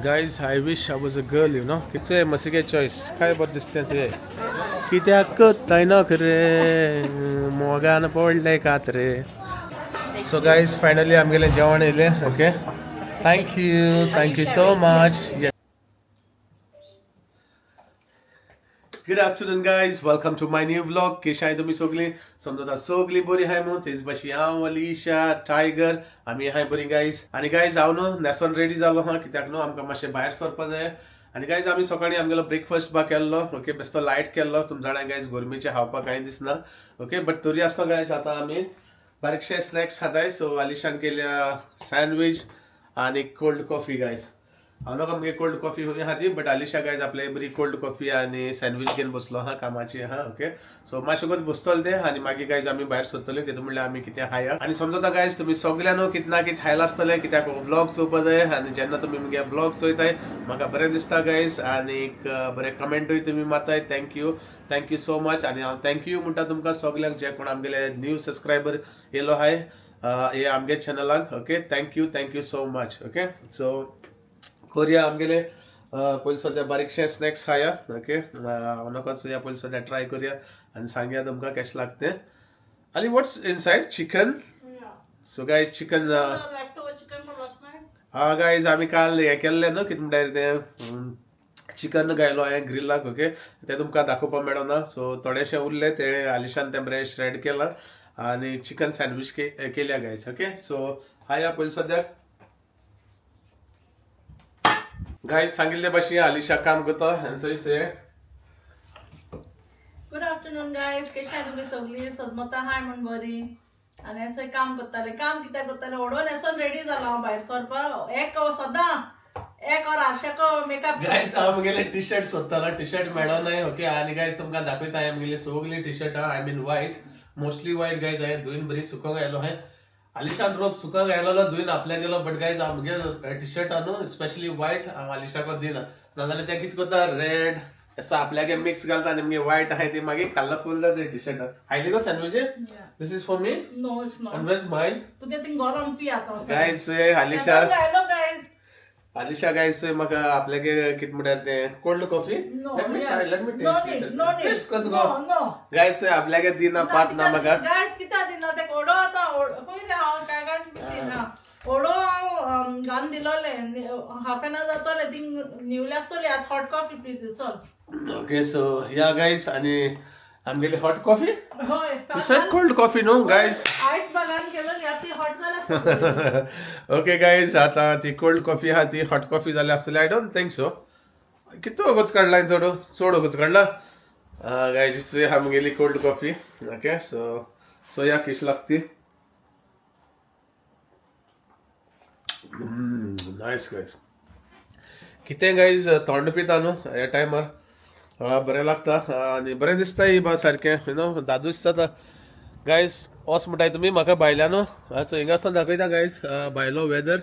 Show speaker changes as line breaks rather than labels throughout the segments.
Guys, I wish I was a girl, you know. कितें मसिगे choice काय बरें दिसतें सगळें कित्याक करताय नखरे मोगान पडले कात्रे. सो गायज, फायनली आमगेलें जेवण येयलें. Okay, thank you, thank you so much. Good afternoon guys, welcome to my new vlog. कशी आहाय तुमी सगळीं? समजता सगळीं बरी आहाय मू. तेच भाशेन हांव, अलिशा, टायगर आमी आहाय बरी गायज. आनी गायज, हांव न्हू न्हेसोन रेडी जालो आहा, कित्याक न्हू आमकां मातशें भायर सरपा जाय. आनी गायज, आमी सकाळीं आमगेलो ब्रेकफास्ट बा केल्लो. ओके, बेस्तो लायट केल्लो. तुम जाणा गायज, गरमेचें खावपाक कांय दिसना. ओके, बट तरी आसतना गायज, आतां आमी बारीकशे स्नॅक्स खाताय. सो अलिशान केल्या सँडवीच आनी कोल्ड कॉफी. गायज, हांव नाका मुगे कोल्ड कॉफी खंय आहा ती, बट आलिशा गायज आपले बरी कोल्ड कॉफी आनी सँडवीच घेवन बसलो आहा, कामाची आहा. ओके, सो मातशें वगत बसतले ते आनी मागीर गायज आमी भायर सरतले. तेतून म्हणल्यार आमी कितें खाया. आनी समजता गायज, तुमी सगळ्यां कितें ना कितें खायला आसतलें, कित्याक व्लॉग चोवपा जाय. आनी जेन्ना तुमी मुगे व्लॉग चोयताय, म्हाका बरें दिसता गायज. आनीक बरे कमेंटूय तुमी मारताय. Thank you, thank you so much. आनी हांव thank you म्हणटा तुमकां सगल्यांक, जे कोण आमगेले न्यू सबस्क्रायबर येयलो आहाय हे आमगे चॅनलाक. Okay, thank you, thank you so much. Okay, so करुया आमगेले पयलीं सद्या बारीकशे स्नॅक्स खाया. ओके, नाका चोया, पयलीं सद्या ट्राय करुया आनी सांगया तुमकां कशें लागते. आनी what's inside? Chicken? So guys, chicken.
Leftover chicken from last night.
हा गायज, आमी काल हें केल्लें न्हू, कितें म्हणटाय तें, चिकन घायलो हांवें ग्रिलाक. ओके, तें तुमकां दाखोवपाक मेळना. सो थोडेशें उरलें, तें आलिशान तें बरें श्रेड केलां आनी चिकन सँडवीच केल्या गायज. ओके, सो हाया पयलीं सद्याक. गायज, सांगिल्ले भाशेन आलिशा काम करता आनी
Good afternoon guys, कशी आहाय तुमी सगळीं? सजमता हाय म्हण बरी. आनी हें काम करताले. काम कित्याक करताले? ओडो न्हेसोन रेडी जालो हांव भायर सरपाक. एक सदां एक वर आरशाको मेकअप.
गायज, हांव म्हगेले टी शर्ट सोदतालो, टी शर्ट मेळोनाय. ओके, आनी गायज, तुमकां दाखयता, हांवें म्हगेली सगळी T shirt, I mean white, mostly white guys, हांवें धुयन बरी सुकोंक घायलो. हांवें आलिशान रोप सुकोंक घायलोलो, धुयन आपल्या गेलो. बट गायज, हांव म्हगे टी शर्ट न्हू, स्पेशली व्हायट, हांव आलिशाको दिना. नाजाल्यार तें कितें करता, रेड असो आपल्यागे मिक्स घालता आनी मगे व्हायट आहाय ती मागीर कलरफूल जाता T shirt. Highly go sandwich? This is for me?
No, it's not.
And where's mine?
तुगे थिंग गरम पी आतां.
गायज, आलिशा
घायलो गायज.
आलिशा गायज, म्हाका आपल्यागे कितें म्हणटात तें, cold coffee.
No.
Let me try, let me
no
taste.
Need, no need.
Test कर.
No no.
गायज, आपल्यागे दिना पात ना म्हाका.
गायज, कित्याक दिना ते ओडो आतां? खंय रे हांव काय काण बिजी ना. ओडो हांव घालून दिलोलें, हाफ एन our जातोलें, थिंग न्हिवले आसतली. आतां हॉट कॉफी पी, चल.
ओके, सो या गायज, आणि आमगेली हॉट कॉफी.
हय.
You said cold coffee, no guys?
आयस बागान केलं, ती हॉट जाल्या.
ओके गायज, आता ती कोल्ड कॉफी आहा, ती हॉट कॉफी जाली आसतली. I don't think so. कितू वगत काडला? चड चड वगत काडला. गायज, आमगेली कोल्ड कॉफी. ओके, सो चोया कशी लागती. Nice guys. कितें गायज, थंड पिता न्हू ह्या टायमार, बरें लागता आनी बरें दिसता ही बा सारकें, you know, दादूस जाता. गायज, ओस म्हणटाय तुमी म्हाका भायल्या न्हू, सो हिंगासान दाखयता गायज भायलो वेदर.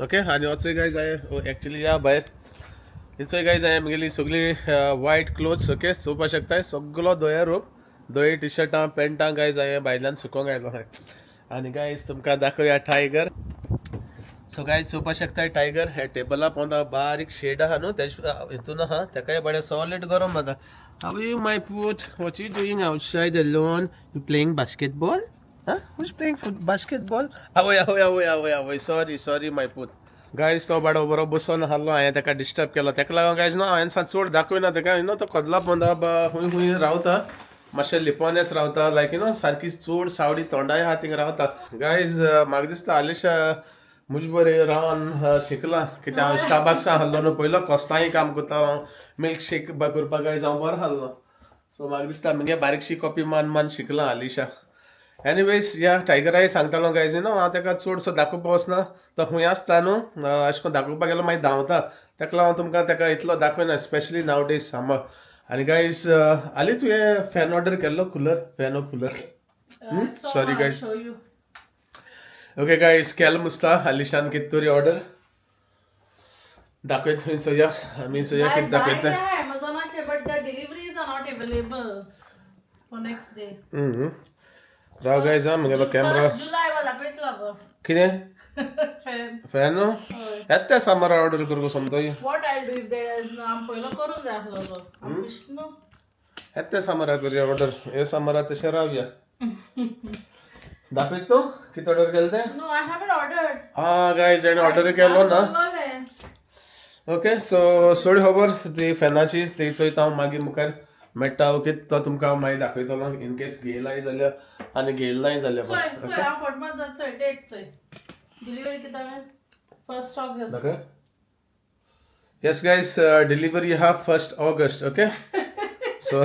ओके, आनी वचय गायज, हांवें एक्चुली या भायर हिचोय गायज, हांवें म्हगेली सगळी वायट क्लोथ्स, ओके, चोवपाक शकताय, सगलो धोया रोप, धोये टी शर्टां, पॅन्टां गायज, हांवें भायल्यान सुकोंक आयलो आहाय. आनी गायज, तुमकां दाखोवया टायगर. सो गायज, चोवपाक शकताय, टायगर हे टेबला पोंदा बारीक शेड आहा न्हू, तेज हितून आहा. तेकाय बरें सॉलीड गरम जाता. How you, my पूत? What you doing outside alone? You playing basketball? Huh? Who's playing basketball? आवय आवय आवय आवय आवय, सॉरी सॉरी माय पूत. गायज, तो बाडो बरो बसोन आहलो, हांवें ताका डिस्टर्ब केलो. ताका लागून गायज न्हू, हांवें चड दाखयना ताका. You know, तो कदला पोंदा खूंय खूंय रावता, मातशें लिपोनच रावता, लायक you know, सारकी चड सावडी तोंडाय आहा थिंगा रावता. गायज, म्हाका दिसता आलिशा मुज बरें रावन शिकलां, कित्याक हांव स्टारबक्सा आहलो न्हू पयलो, कोस्तांय काम करता हांव, मिल्क शेक करपाक गायज हांव बरो आहलो. सो म्हाका दिसता मुगे बारीकशी कॉपी मान मान शिकलां आलिशा. एनिवेज, ह्या टायगराय सांगतालो गायज, न्हू, हांव ताका चडसो दाखोवपाक वचना. तो खंय आसता न्हू, अशें करून दाखोवपाक गेलो मागीर धांवता. ताका लागून तुमकां ताका इतलो दाखयना, स्पेशली नाव डेज सामर. आनी गायज, आली, तुवें फॅन ऑर्डर केल्लो? Cooler, fan, cooler? Sorry, guys.
Show you.
Okay guys, केल मुसता आलिशान कितें तरी ऑर्डर. दाखयत थंय चोया आमी, चोया कितें दाखयता.
अमेझॉनाचे, but the deliveries are not available for next day.
Rao guys, हा म्हगेलो कॅमरा.
जुलाय वा दाखयतलो गो.
कितें?
फॅन.
फॅन येता त्या समर ऑर्डर करूंक समजो.
What I do if there is no? आम पयलो करूंक जाय आसलो विष्णू.
येता त्या समरा करूया ऑर्डर. हे समरा तशें रावया. दाखयत तूं कितें ऑर्डर केलें तें?
No, I haven't ordered.
हा गायज, हाणें ऑर्डर केलो ना. ओके, सो सोड खबर ती फॅनाची, ती चोयता हांव मागीर मुखार मेळटा. ओके, तो तुमकां हांव मागीर दाखयतलो इन केस घेयलाय जाल्यार आनी घेयलाय जाल्यार.
चोय चोय, हांव फट मात जात. चोय डेट, चोय डिलिव्हरी कितें, 1 August.
दाखय. Yes guys, delivery हा 1 August. Okay, so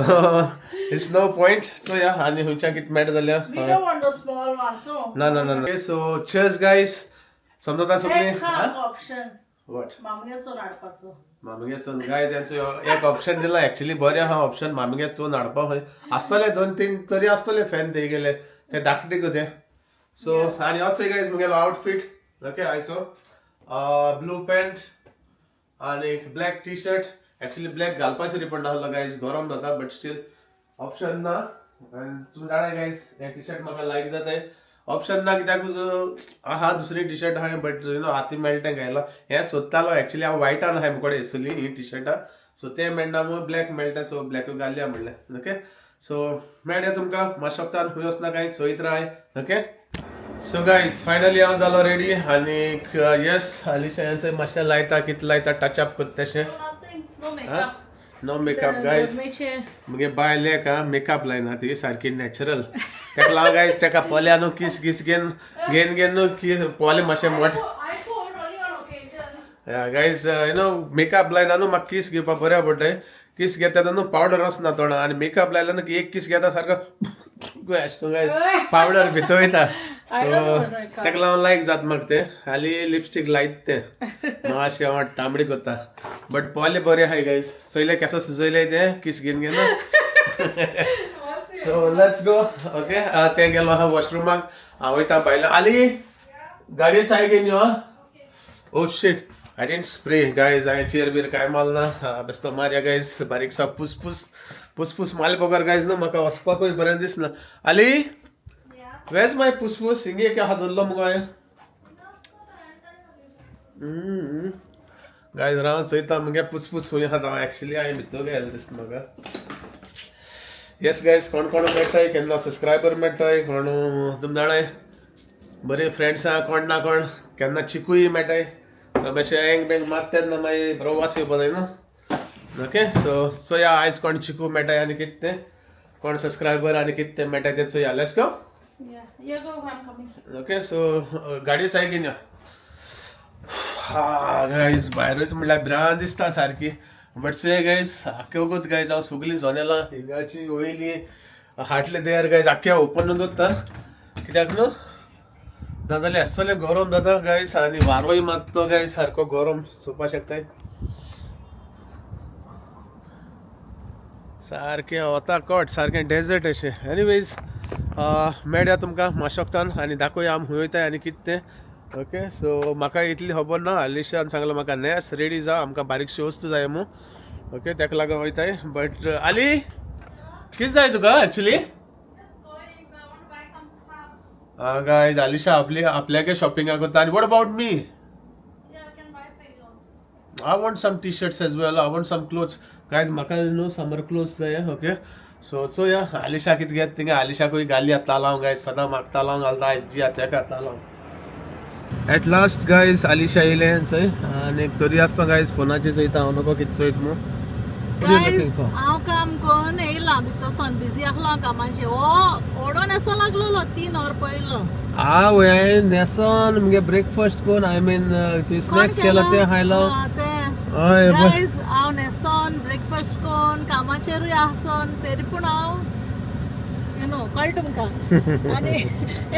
it's no point. So या, आनी खंयच्या कितें मेळटा जाल्यार.
We don't want the small ones, no.
ना ना ना. सो चेर्स गायज, समजता सगळीं.
एक हा ऑप्शन.
What?
मामगे चोन हाडपाचो.
मामगे चोन. गायज, यांचो एक ऑप्शन दिला. एक्चुअली बरें आहा ऑप्शन. मामगे चोन हाडपाक खंय आसतले, दोन तीन तरी आसतले फॅन ते गेले ते धाकटे गो. सो आनी होच गायज मुगेलो आउटफीट. ओके, आयचो ब्लू पॅन्ट आनी एक black T shirt. Actually black घालपाचें पडना आसलो गायज, गरम जाता, बट स्टील ऑप्शन ना. आनी तुमी जाणा गायज, हे टी शर्ट म्हाका लायक जाताय. ऑप्शन ना कित्याकूच आहा दुसरी टी शर्ट आहा, बट you know हाती मेळटा घायला. हें सोदतालो एक्चुअली हांव, वायटान आहाय मुकोडे आसली ही टी शर्टां, सो तें मेळना म्हूण ब्लॅक मेळटा, सो ब्लॅकूय घालया म्हणलें. ओके, सो मेळया तुमकां मातशें वक्तान. खंय वचना कांय, चोयत राय. ओके, सो गायज, फायनली हांव जालो रेडी आनीक येस, आलिशा यांचे मातशें लायता, कितें लायता, टच अप करता तशें.
Nothing, no makeup.
No makeup guys.
गरमेचे.
मुगे बायल एक मेकअप लायना, ती सारकी नॅचरल. तेका लागून गायज, तेका पोल्या न्हू किस किस घेवन घेवन घेवन न्हू किस पोले मातशें मोठे.
I put only on occasions.
Guys, you know makeup लायना न्हू, म्हाका किस घेवपाक बऱ्या पडटा. किस घेता न्हू, पावडर वचना तोंडा. आनी मेकअप लायलो न्हू की एक किस घेता, सारको अशें करून गायज पावडर भितर वयता. सो तेका लागून लायक जाता म्हाका तें. हाली लिपस्टीक लायत तें मातशें हांव तांबडी करता, बट पोले बरें आहाय गायज. चोयले केसो सुजयले तें किस घेवन घेवन. So let's go. Okay, तें गेलो आहा वॉशरुमाक, हांव वयता भायल्या. आली, गाडयेन साय घेवन यो. Oh shit, I didn't spray guys. हांवें चेर बीर कांय मारना. बेस्तो मारया गायज बारीकसा पुसपूस पुसपूस मारले बगर गायज न्हू म्हाका वचपाकूय बरें दिसना. आली, वेज माय पुसपूस? हिंगे एक आहा दवरलो मुगो हांवें गायज. राव, चोयता मुगे पुसपूस खंय आहा हांव. एक्चुअली हांवें भितर गेलें दिसता म्हाका. येस गायज, कोण कोण मेळटाय, केन्ना सबस्क्रायबर मेळटाय, कोण तुमी जाणाय, बरे फ्रेंड्स आहा कोण ना कोण, केन्ना चिकूय मेळटाय, मातशें एंग बेंग मारता तेन्ना मागीर बरो वास येवपा जाय न्हू. ओके, सो चोया आयज कोण चिकू मेळटाय आनी कितें तें, कोण सबस्क्रायबर आनी कितें तें मेळटाय तें चोया. Let's go.
Yeah, you go, I'm coming.
Okay, so गाडी चाय घेवन यो. हा गायज, भायर वयता म्हणल्यार भिरांत दिसता सारकी, बट चोय गायज, आख्खे वगत गायज हांव सगळीं जनेलां हिंगाची वयली हाटले there guys आख्खे ओपन दवरता. कित्याक न्हू, नाजाल्यार आसतलें गरम जाता गायज आनी वारोय मारता गायज सारको गरम. चोवपा शकताय, सारकें वता कट, सारकें डेजर्ट अशें. एनिवेज, मेळया तुमकां मातशें वक्तान आनी दाखोवया आमी खंय वयताय आनी कितें तें. ओके, सो म्हाका इतली खबर ना. आलिशान सांगलां म्हाका, नेस रेडी जा, आमकां बारीकशी वस्तू जाय मू. ओके, तेका लागून वयताय. बट आली, कितें जाय तुका actually?
Just going. I want to buy some stuff.
Guys, Alisha आपली आपल्याके शॉपिंगाक वता आनी what about me?
Yeah, we can buy for you also.
I want some T-shirts as well. I want some clothes. Guys, म्हाका न्हू summer clothes जाय. Okay, so चोया आलिशा कितें घेता थिंगा. आलिशाकूय घालया तालांव गायज, सदां म्हाका तालांव घालता, आयज दिया तेका तालांव. एट लास्ट गायज, आलिशा येयलें चोय. आनी तरी आसतना गायज फोनाचेर चोयता, हांव नको कितें चोयत मू.
गायज, हांव काम करून येयलां भितर, बिजी आसलो हांव कामाचेर. हो ओडोन येसो लागलोलो 3 वर पयलो.
हांव हांवें न्हेसोन मुगे ब्रेकफास्ट कोन, I mean तुवें स्नॅक्स केला तें खायलो.
तें.
हय.
गायज, हांव न्हेसोन ब्रेकफास्ट कोन कामाचेरूय आसोन, तरी पूण हांव you know कळटा तुमकां, आनी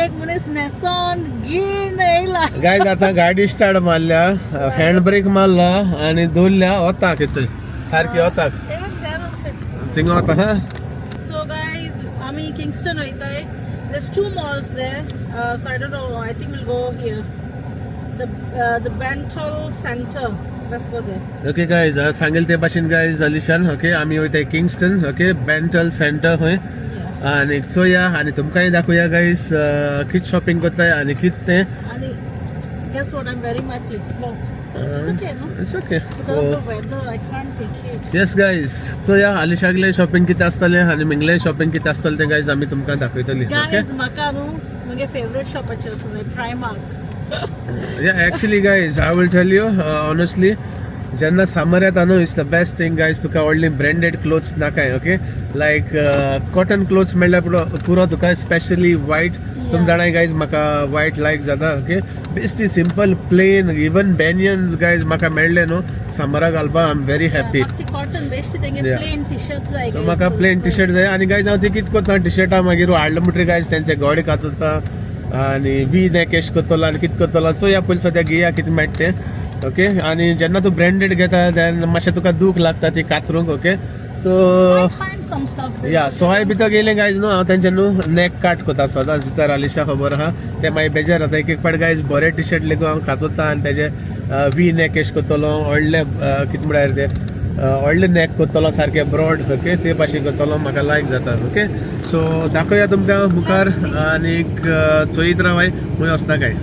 एक मनीस न्हेसोन गीण येयला.
गायज, आतां गाडी स्टार्ट मारल्या, हँड ब्रेक मारला आनी दवरल्या. वता कितें सारकी वता.
Even there also it's
थिंगा वता हा.
So guys, आमी Kingston वयताय. There's two malls there. So I don't know. I think we'll go here. The Bentall Center. Let's go there.
Okay guys, सांगेल ते भाशेन गायज अलिशान. ओके, आमी वयताय किंगस्टन, ओके, बेंटल सेंटर खंय. आनी चोया आनी तुमकांय दाखोवया गायज कित शॉपिंग करताय आनी कित तें.
आणि Guess what? I'm wearing my flip flops. It's okay, no?
It's okay.
Because of the weather, I can't take it.
Yes guys, so या आलिशागले शॉपिंग कितें आसतलें आनी मिंगले शॉपिंग कितें आसतलें तें गायज आमी तुमकां दाखयतली. ओके.
Guys, म्हाका न्हू म्हगे फेवरेट शॉपाचेर वचूंक जाय, Primark.
Yeah, actually guys, I will tell you honestly, जेन्ना समर येता न्हू, it's the best thing guys. तुका व्हडली ब्रँडेड क्लोथ्स नाकाय, ओके, लायक कॉटन क्लोथ्स मेळ्ळ्यार पुरो पुरो तुका, स्पेशली वायट. तुम जाणाय गायज, म्हाका वायट लायक जाता, ओके. बेश्टी simple plain even banyan guys म्हाका मेळ्ळे न्हू समराक घालपाक, I am very happy.
म्हाका ती कॉटन बेश्टी तेंगे प्लेन टी शर्ट जाय.
सो म्हाका प्लेन टी शर्ट जाय. आनी गायज हांव ती कितें करता, टी शर्टां मागीर हाडले म्हणटरीर गायज तेंचे गोडे कातरता आनी वी नॅक एश करतलो आनी कितें करतलो. सो ह्या पयलीं सद्या घेया कितें मेळटा तें, ओके. आनी जेन्ना तूं ब्रँडेड घेता देन मातशें तुका दूख लागता ती कातरूंक, okay. So
find some stuff.
या, सो हांवें भितर गेलें गायज न्हू, हांव तेंचे न्हू नॅक काट करता सदांच. विचार आलिशा खबर आहा, ते मागीर बेजार जाता. एक एक पाट गायज बरे टी शर्ट लेगून हांव कातरता आनी तेजे वी नॅक एश करतलो, व्हडले कितें म्हळ्यार ते व्हडले नॅक करतलो सारके ब्रॉड, ओके, ते भाशेन करतलो, म्हाका लायक जाता, ओके. सो दाखोवया तुमकां मुखार आनीक चोयत रावाय, खंय वचना काय.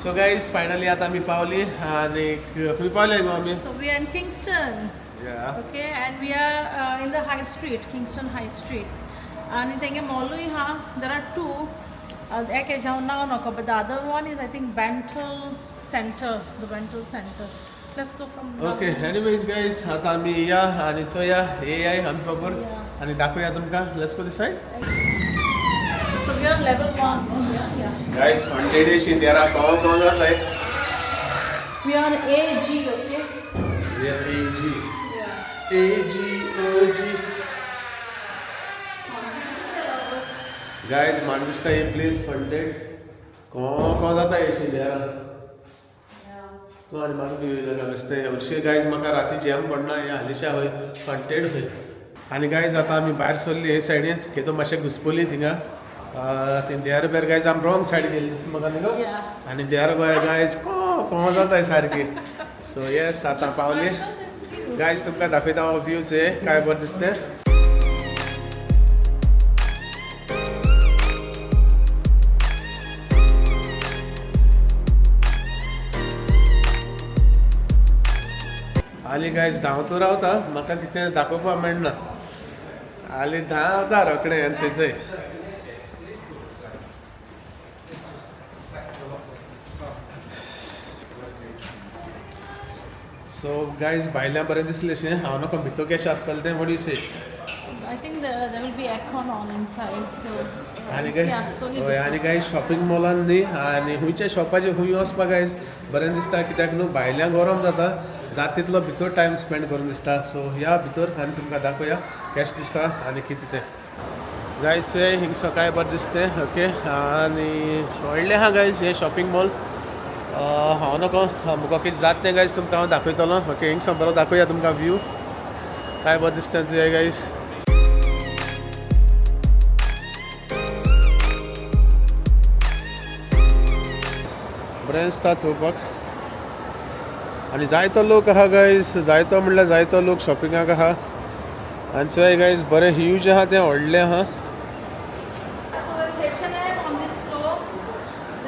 सो गायज, फायनली आतां आमी पावली आनी खंय पावले गो आमी?
So we are in Kingston.
Yeah.
Okay, and we are in the High Street, Kingston High Street. आनी तेंगे मॉलूय आहा, there are to. एक हेजें हांव नांव नको, but the other one is I think Bentall Centre, the Bentall Centre. Let's go from
okay, anyways guys, आतां आमी या आनी चोया ए I आमी खबर आनी दाखोवया तुमकां. Let's go this side.
So we are level 1. Yeah.
Guys, haunted अशी देरा कोण कोण जाता.
We are A G, okay.
We are A G. A G O G. Guys, म्हाका दिसता ही प्लेस हॉन्टेड. कोण कोण जाता अशी देरा तूं आनी म्हाका भिवू नाका. हरशीं गायज म्हाका राती जॅम पडना, हें हालींच्या हय हॉन्टेड खंय. आनी गायज आतां आमी भायर सरली हे सायडीन, खेतो मातशें घुसपली थिंगा ती देर बेर. गायज, आमी रॉंग सायड गेली दिसता म्हाका न्ही गो. आनी देर गोय गायज को कोण जाता सारकी. सो येस, आतां पावली गायज, तुमकां दाखयता हांव व्यूज हे काय बरें दिसता. आली गायज धांवतो रावता, म्हाका कितें दाखोवपाक मेळना. आली धांवता रोखडें आनी थंयसर. सो गायज, भायल्यान बरें दिसलें अशें, हांव नको भितर कशें आसतलें तें. What you say?
I think there will be aircon on inside, so
आनी काय हय. आनी गायज शॉपिंग मॉलान न्ही आनी खुंयच्या शॉपाचेर खंय वचपाक गायज बरें दिसता, कित्याक न्हू भायल्यान गरम जाता, जाता तितलो भितर टायम स्पेंड करून दिसता. सो ह्या भितर आनी तुमकां दाखोवया कशें दिसता आनी कितें तें. गायज चोय हिंग सकाळी बरें दिसता, ओके. आनी व्हडलें आहा गायज हें शॉपिंग मॉल. हांव नको मुखार कितें जाता तें गायज तुमकां हांव दाखयतलो, ओके. हिंगसान बरो दाखोवया तुमकां व्यू काय बरें दिसता चोय गायज. बरें दिसता चोवपाक. आनी जायतो लोक आहा गायज, जायतो म्हणल्यार जायतो लोक शॉपिंगाक आहा. आनी चोय गायज बरें ह्यूज आहा तें, व्हडलें आहा.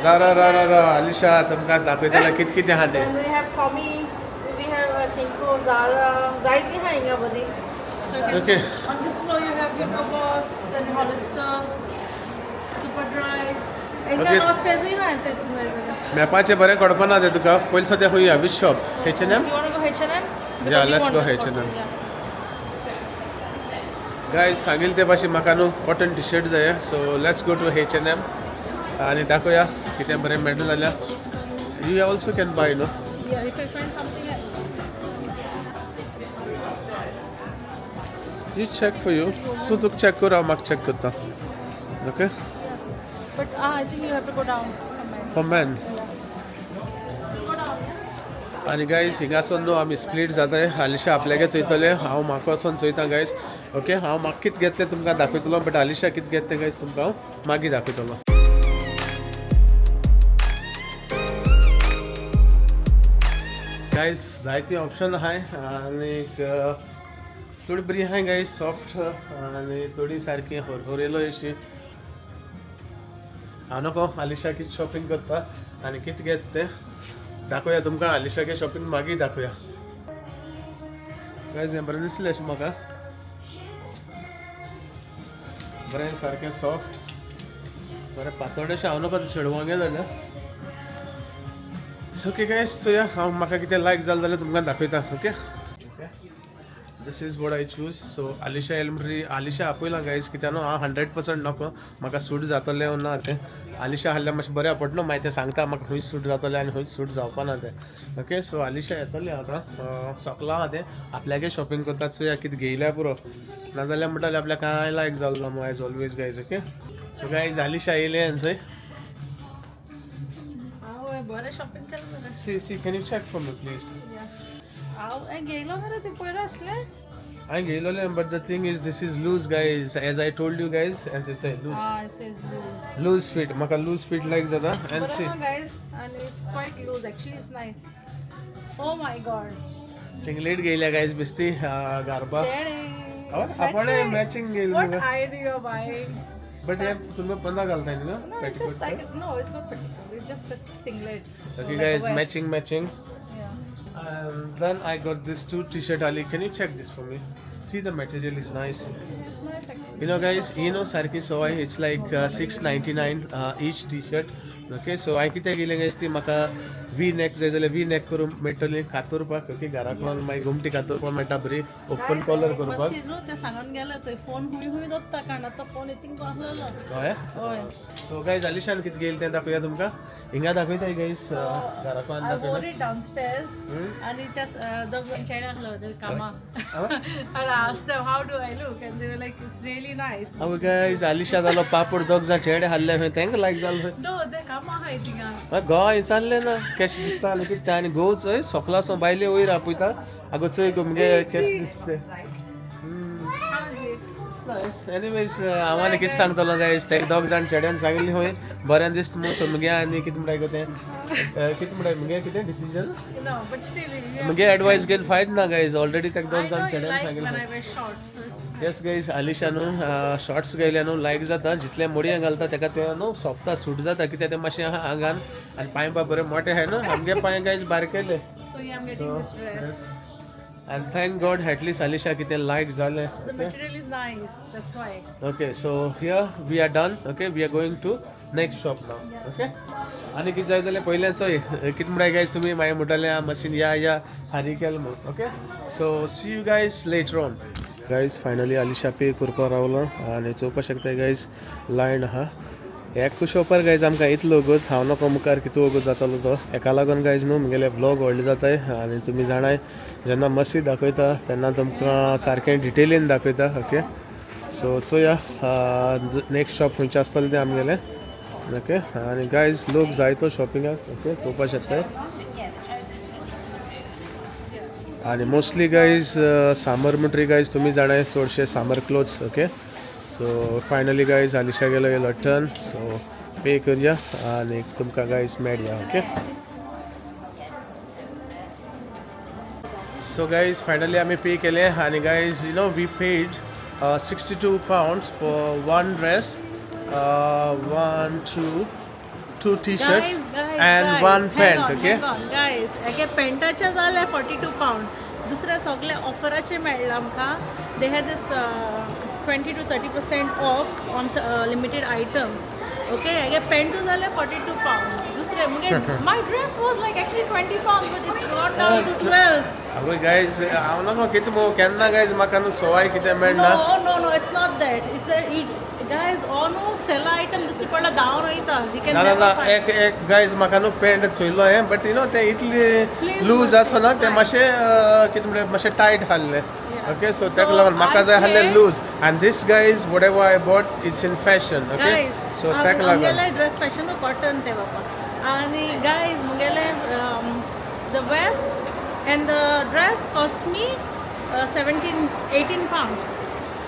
रा रा रा रा रा आलिशा, तुमकां दाखयतलें कितें कितें आहा तें.
We have Tommy, we have Kinko, Zara, जायतीं आहा हिंगा बरीं.
Okay.
On this floor you have Hugo Boss, then Hollister, Superdry. हिंगा नॉर्थ फेजूय आहा थंय.
मॅपाचें बरें कळपा तें तुका. पयलीं सद्या खंय which shop? H&M?
You want to go H&M?
Yeah, let's go H&M. Guys, सांगील ते भाशेन म्हाका न्हू कॉटन टी शर्ट जाय, so let's go to H&M आनी दाखोवया कितें बरें मेळटा जाल्यार. You also can buy no?
Yeah, if I find something.
You check for you. तूं तुका चॅक कर, हांव म्हाका चॅक करता, okay.
But I think you have to go down.
For men. आनी गायज हिंगासून न्हू आमी स्प्लीट जाताय. आलिशा आपल्यागे चोयतलें, हांव म्हाका वचोन चोयता गायज, ओके. हांव म्हाका कितें घेतलें तुमकां दाखयतलो, बट आलिशा कितें घेतलें गायज तुमकां हांव मागीर दाखयतलो. गायज जायती ऑप्शन आहाय आनीक थोडी बरी आहाय गायज सॉफ्ट आनी थोडी सारकी होरहोरेलो अशी. हांव नको आलिशा कितें शॉपिंग करता आनी कितें घेत तें दाखोवया तुमकां. आलिशागे शॉपिंग मागीर दाखोवया. गायज हें बरें दिसलें अशें म्हाका, बरें सारकें सॉफ्ट, बरें पातोळें. हांव नको चेडवांगे जाल्यार. ओके गायज, चोया हांव म्हाका कितें लायक जालें जाल्यार तुमकां दाखयता. Okay, this is what I choose. So Alisha येयलें म्हणटरी आलिशा आपयलां गायज, कित्याक न्हू हांव 100% नको म्हाका सूट जातलें ना तें. आलिशा आहल्यार मातशें बरें पडटा न्हू, मागीर तें सांगता म्हाका खंय सूट जातलें आनी खंय सूट जावपा ना तें. ओके, सो आलिशा येतलें आतां, सोकलां आहा तें आपल्यागे शॉपिंग करता. चोया कितें घेयल्या पुरो, नाजाल्यार म्हणटालें आपल्याक कांय लायक जालो ना मग as always guys. Okay, so guys Alisha येयलें आनी
आवय बरें शॉपिंग केलें मरे.
See see, can you check for me please?
हांव हें घेयलो मरे, ते पयर आसलें.
I घेयलोलें, but the thing is this is loose guys, as I told you guys, and it's loose.
Ah, it says loose.
Loose fit, म्हाका loose fit लायक जाता. And see,
बरं guys, and it's quite loose actually, it's nice. Oh my god.
Singlet घेयल्या guys बेस्ती गारबा आपण matching घेयली.
What idea buying?
But हे तुमी पंदा घालताय न्ही?
No, it's just like, no, it's not petticoat. It's just a singlet.
Okay
Like a
guys,
vest.
Matching matching.
Yeah.
And then I got this two t-shirt. Ali, can you check this for me? See, the material is nice.
It's nice actually.
You know guys, you know सारखी सवाय, it's like 6.99 each t-shirt. Okay, so हांवें कितें केलें guys, ती म्हाका V neck जाय जाल्यार V neck करूंक मेळटली कातुरपाक. ओके, घराक मागीर गोमटी कातुरपाक मेळटा बरी ओपन कॉलर करपाक.
बस न्हू ते सांगून गेले थंय फोन हुंय हुंय दोत्ता काणात तो फोन इतिंग आसलेलो.
हय.
हय.
सो गायज आलिशान कितें घेयलें तें दाखोवया तुमकां. हिंगा दाखयता guys, घराक
I
दाखयता.
wore it downstairs आणि त्या दोग चेडे आसलो ते कामा and I asked them how do I look and they were like it's really nice.
आवय गायज, आलिशा जालो पापड, दोग जाण चेडे हाडले खंय, तांकां लायक जालो खंय.
No, ते कामा आहाय थिंगा.
गोंय चाललें ना केशें दिसता आनी कितें आनी घोव चोय सोकला सो बायले वयर आपयता. आगो चोय गो मुगे केशें दिसता.
How is it?
Anyways, हांव आनी कितें सांगतलो गायज, ते दोग जाण चेड्यान सांगिल्लें खंय बरें दिसता म्हूण. सो मुगे आनी कितें म्हणटाय गो तें, कितें म्हणटाय मुगे कितें decision.
No, but still you
मुगे एडवायस घेवन फायद ना गायज, ऑलरेडी तेका दोग
I
जाण
know you
चेड्यान
like when
सांगिल्लें.
I wear shorts, so it's fine.
Yes guys, Alisha न्हू शॉर्ट्स घेयल्या न्हू लायक जाता, जितले मोडये घालता तेका तें न्हू सोंपता, सूट जाता, कित्याक तें मातशें आहा आंगान आनी पांय बा बरे मोटे आहाय न्हू, आमगे पांय guys बारकेले.
So yeah, I'm getting this dress.
And thank God at least Alisha कितें लायक जालें.
The material is nice, that's why.
Okay, so here we are done. Okay, we are going to next shop now. Okay, आनी कितें जाय जाल्यार पयलें चोय कितें म्हणटाय गायज तुमी मागीर म्हणटाले मशीन या या हारी केल म्हूण. Okay, so see you guys later on. Guys, finally Alisha pay करपाक रावलो आनी चोवपाक शकता गायज लायन आहा एक शॉपार. गायज आमकां इतलो वगत, हांव नको मुखार कितू वगत जातालो तो हेका लागून गायज न्हू मुगेले ब्लॉग व्हडले जाताय. आनी तुमी जाणाय जेन्ना मस्ती दाखयता तेन्ना तुमकां सारकें डिटेलीन दाखयता. ओके, सो चोया नेक्स्ट शॉप खंयचें आसतलें तें आमगेलें. ओके, आनी गायज लोक जायतो शॉपिंगाक. ओके, चोवपाक शकताय. आनी मोस्टली गायज सामर म्हणटरी गायज तुमी जाणाय चडशे summer clothes. Okay, so finally guys Alisha गेलो येयलो टर्न, सो पे करया आनी तुमकां गायज मेळया. ओके, सो गायज फायनली आमी पे केले आनी guys you know we paid £62 for one dress, one two two t-shirts
Guys, guys,
and
guys,
one
hang
pant.
on,
okay,
hang on, guys, एके पॅन्टाचे जाले 42 pound, दुसरे सगळे ऑफराचे मेळ्ळा आमकां. They had this 20 to 30% off on limited items. Okay, हेगे पॅन्टू जाले 42 pound, दुसरे मुगे my dress was like actually 20 pound, but it's got down to 12.
आवय गायज, हांव नको कितें मो केन्ना गायज म्हाका न्हू सवाय कितें मेळना.
No, it's not that. It's a it, guys, all no sell item दिसती पडला धांवन वयता. You can
ना ना
never
ना
find.
एक एक गायज म्हाका न्हू पॅन्ट चोयलो हांवें, बट you know तें इतली
Please
loose आसना, तें मातशें कितें म्हणटा मातशें टायट आहलें. ओके, सो ताका लागून म्हाका जाय आहलें लूज, आनी this guys whatever I bought, it's in fashion. Okay,
Guys,
so ताका लागून
आमगेले ड्रेस फॅशन कॉटन ते बाबा. आनी guys मुगेले the vest and the dress cost me 17, 18 pounds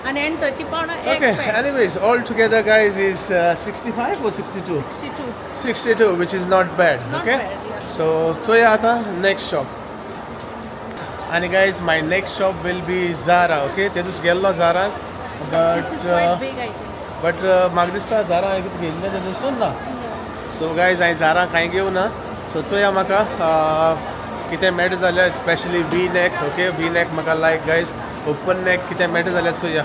आनी एंड 30 पावंड एक
Okay,
pant.
anyways, all together, guys, is 65 or 62?
62.
62, which is not bad.
Not
okay.
bad, yeah.
So, so yeah, आता next shop. आनी guys my next shop will be Zara. Okay, ते दीस गेल्लो झाराक but but म्हाका दिसता झारा हांवें कितें घेयल्लें तें दिसून ना. सो गायज हांवें झारा कांय घेवना. सो चोया म्हाका कितें मेळटा जाल्यार, specially V neck. Okay, V neck म्हाका लायक गायज, ओपन नेक कितें मेळटा जाल्यार चोया.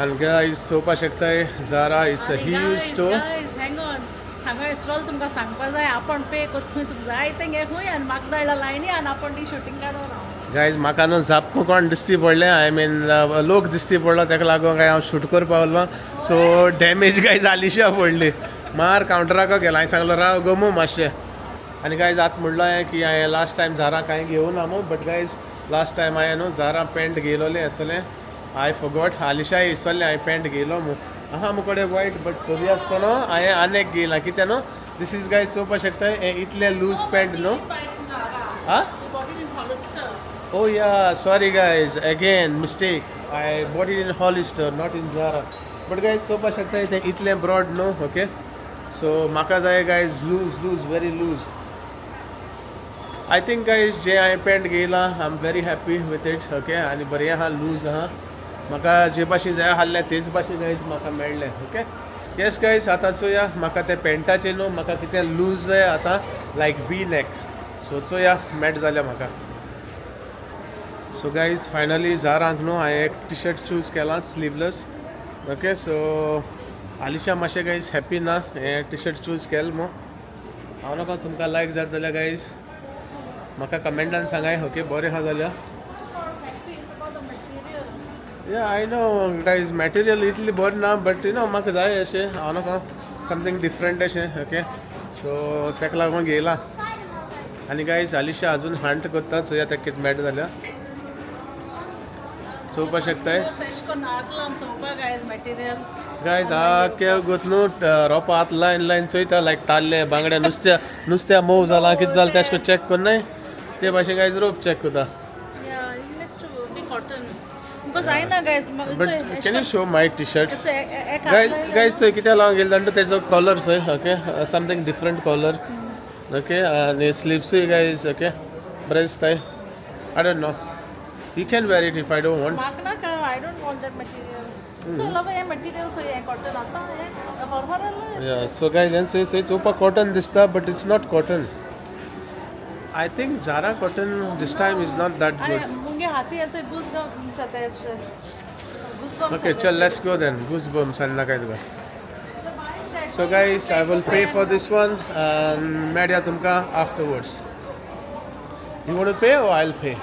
आनी गायज चोवपा शकताय Zara is a huge store.
Guys, hang on, सांगा विसरलो तुमकां सांगपा जाय. आपण पे करत तुका जाय तें घे खंय आनी म्हाका धाडला लायनी आनी आपण ती शुटींग काडून राव.
गायज म्हाका न्हू झापको कोण दिसती पडलें, I mean लोक दिसती पडलो, ताका लागून काय हांव शूट करपा पावलो. सो डॅमेज गायज आलिशा पडली, मार कावंटराक गेलो. हांवें सांगलो राव गमू मातशें. आनी गायज आतां म्हणलो हांवें की हांवें लास्ट टायम झारा कांय घेवना मू, बट गायज लास्ट टायम हांवें न्हू झारा पॅन्ट घेयलोलें आसलें. I forgot, आलिशाय विसरलें हांवें पॅन्ट घेयलो मू. आहा मुकडे वायट, बट तरी आसतना हांवें आनी एक घेयलां. कितें न्हू दीस is guys चोवपा शकता हें इतलें लूज पॅन्ट न्हू. आं. Oh yeah, sorry guys, again mistake. I bought it in Hollister, not in Zara. But guys, चोवपा शकता ते इतलें ब्रॉड न्हू. ओके, सो म्हाका जाय guys loose loose, very loose. I think guys जे हांवें pant घेयलां I am very happy with it. Okay, आनी बरें आहा, लूज आहा. म्हाका जे भाशेन जाय आहलें तेच भाशेन गायज म्हाका मेळ्ळें. ओके, येस गायज, आतां चोया म्हाका ते पॅन्टाचें न्हू म्हाका कितें लूज जाय आतां, लायक वी नेक. सो चोया मेळटा जाल्यार म्हाका. सो गायज फायनली झारांक न्हू हांवें एक टी शर्ट चूज केलां स्लीवलेस. ओके, सो आलिशा मातशें गायज हॅप्पी ना हें टी शर्ट चूज केलें मू. हांव नाका तुमकां लायक जात जाल्यार गायज म्हाका कमेंटान सांगाय. ओके, बरें आहा जाल्यार. Yeah, I know guys, material इतली बरें ना, बट you know म्हाका जाय अशें. हांव नाका समथींग डिफरंट अशें. ओके, सो ताका लागून घेयलां. आनी गायज आलिशा अजून हंट करता, चोया ताका कितें मेळटा जाल्यार. चोवपा शकताय गायज आख्या गोत न्हू रोपा आत लायन लायन चोयता, लायक ताल्ले बांगडे नुस्त्या नुस्त्या मोव जालां कितें जालें तेश चॅक करनाय ते भाशेन गायज रोप चॅक करता. But can you show my T shirt guys? Guys चोय कित्याक लागून गेले जाणा, तेजो कलर चोय. Okay, something different colour. Okay, आनी स्लिप्सूय गायज ओके बरें दिसताय. I don't know, you can wear it if I don't want.
म्हाका नाका, I don't want that material. So love हें मटेरियल, सो हें कॉटन आतां हें Harhar.
Yeah, so guys, and so it's opa cotton दिसता, but it's not cotton. I think Zara cotton this time is not that
आनी
good.
मुगे हाती याचे गुज जाता.
Okay, chal, let's go then. Goosebumps and नाका तुका. So guys, I will pay for this one and मेळया तुमकां afterwards. You want to pay or I'll pay?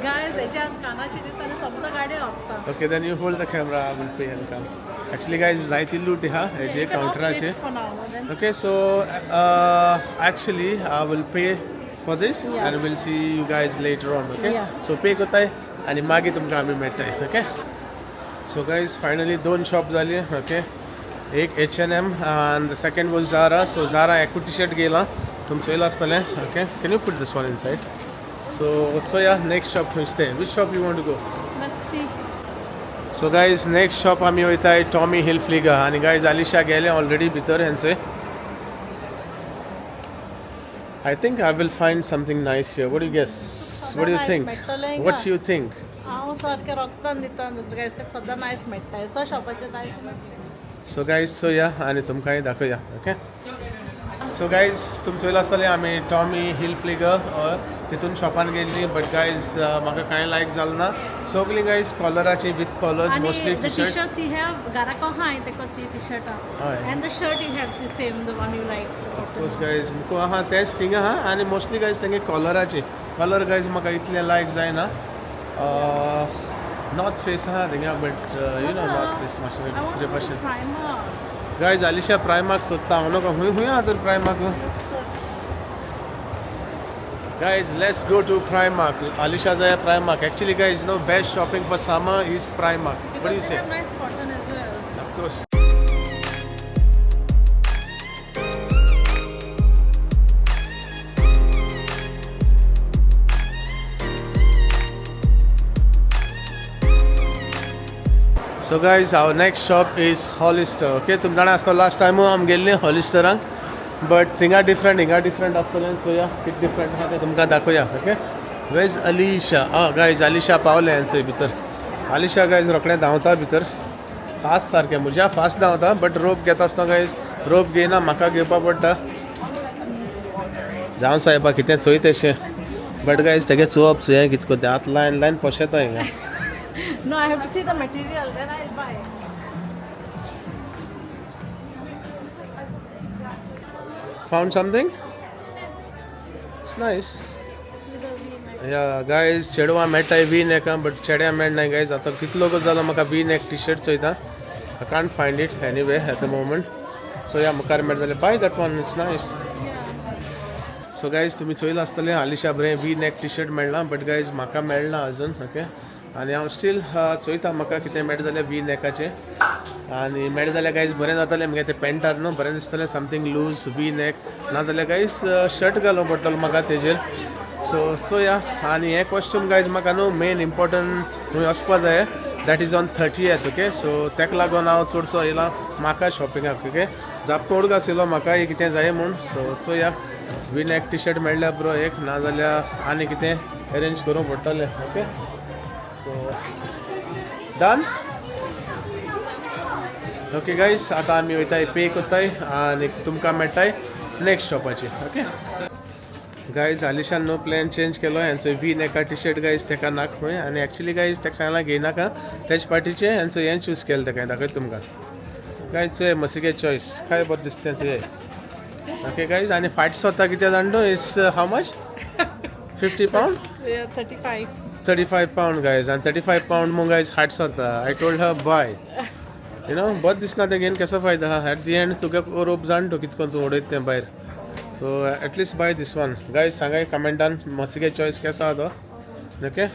Guys हेच्या कानाची दिसता समजा गाडी हप्ता.
Okay, then you hold the camera, I will pay and come. Actually guys, जायती लूट हा हेजे काउंटराचे. Okay, so actually I will pay for this
Yeah.
and we'll see you guys later on. Okay.
Yeah.
So pay करताय आणि मागीर तुमकां आमी मेळटाय. ओके, सो गायज फायनली दोन शॉप जाली. ओके, एक H&M and the second was Zara. So Zara एकू टी शर्ट घेयला, तुम चोयलां आसतलें. Okay, can you put this one inside? So so yeah, next shop खंयच तें, which shop you want to go?
Let's see.
So guys, next shop आमी वयताय Tommy Hilfiger. आनी guys Alisha गेले already भितर हेंचे. I think I will find something nice here. What you guess? What you
nice
think?
मेळटलें
what you think?
हांव सारकें रोगतान दिता गायज, ताका सदां नायस मेळटा, सो शॉपाचेर नायस मेळटा.
सो गायज चोया आनी तुमकांय दाखोवया. ओके, सो गायज तुम चोयलां आसतलें आमी टॉमी हिलफिगर तितून शॉपान गेल्ली, बट गायज म्हाका कांय लायक जालें ना. सगलीं guys कॉलराची, with collars mostly
the
T shirt.
T-shirts you have, घराक आहाय तेका ती टी-शर्ट.
हय.
And the shirt you have the same, the one you like.
Of course guys, मुको आहा तेच थिंग आहा. आनी मोस्टली गायज तेंगे कॉलराचे कलर गायज म्हाका इतले लायक जायना. नॉर्थ फेस आहा थिंगा, but you know North Face मातशें दुसरे भाशेन.
प्रायमार्क.
गायज आलिशा प्रायमार्क सोदता. हांव न्हू खंय खंय आहा तर Primark. Guys, let's go to Primark. Alisha जाय Primark. Actually guys, no, best shopping for summer is Primark. What do you
Because they
say?
have nice cotton as well.
Of course. So guys, our next shop is Hollister. Okay, तुम जाणा आसतो last time आमी गेल्ली हॉलिस्टराक. But थिंगा different हिंगा different आसतलें. चोया कितें डिफरंट आहा तें तुमकां दाखोवया. Okay, veg Alisha. आं गायज, अलिशा पावलें चोय भितर. अलिशा गायज रोखडें धांवता भितर फास्ट, सारकें म्हज्या फास्ट धांवता. बट रोप घेता आसतना गायज रोप घेयना, म्हाका घेवपा पडटा. जावं सायबा, कितें चोय तेशें. बट गायज तेगे चोवप चोया कितको तें आतां लायन लायन पोशेता हिंगा.
No, I have to see the material, then I'll buy.
Found something? It's nice. Yeah, guys, चेडवां मेळटाय वी नेका, बट चेड्या मेळनाय गायज. आतां कितलो जालो म्हाका वी नेक टी शर्ट चोयता. I can't find it anyway at the moment. So या, मुखार मेळटा जाल्यार buy that one, it's nice. So guys, तुमी चोयलां आसतलें, आलिशा बरें वी नेक टी शर्ट मेळ्ळां, बट गायज म्हाका मेळना अजून. ओके, आनी हांव स्टील चोयता म्हाका कितें मेळटा जाल्यार वी नेकाचें. आनी मेळटा जाल्यार गायज बरें जातलें मगे तें पेंटार न्हू बरें दिसतलें, समथींग लूज वी नेक. नाजाल्यार गायज शर्ट घालूंक पडटलो म्हाका तेजेर. सो चोया. आनी हें कॉस्ट्यूम गायज म्हाका न्हू मेन इम्पॉर्टंट खंय वचपा जाय, that is on 30th. Okay, so ताका लागून हांव चडसो येयला म्हाका शॉपिंगाक. ओके, जाप उडगास येयलो म्हाका हे कितें जाय म्हूण. सो चोया, वी नेक टी शर्ट मेळ्ळ्यार बरो एक, नाजाल्यार आनी कितें अरेंज करूंक पडटलें. Okay, so done. Okay guys, आतां आमी वयताय, पे कोत्ताय आनी तुमकां मेळटाय नेक्स्ट शॉपाचेर. ओके गायज, आलिशान न्हू प्लॅन चेंज केलो. हेंचो वी नेका टी शर्ट गायज तेका नाका खंय. आनी एक्चुली गायज तेका सांगलां घेयनाका तेज पार्टीचें. हेंचो हें चूज केलें तेका. दाखयता तुमकां गायज. चोय मसिगे चॉयस काय बरें दिसता चोय. ओके गायज, आनी फायट सोदता कितें जाण तूं? It's how much? £50?
Yeah, 35.
£35 guys. आनी 35 पावंड मग गायज हाट सोदता. I told her buy, you know, बरें दिसना तें घेवन कसो फायदा आहा? एट the and तुगे रोप जाण तूं कितको तूं उडयता तें भायर. So at least buy this one guys. सांगाय कमेंटान मसिगे चॉयस केसो आहा तो. ओके,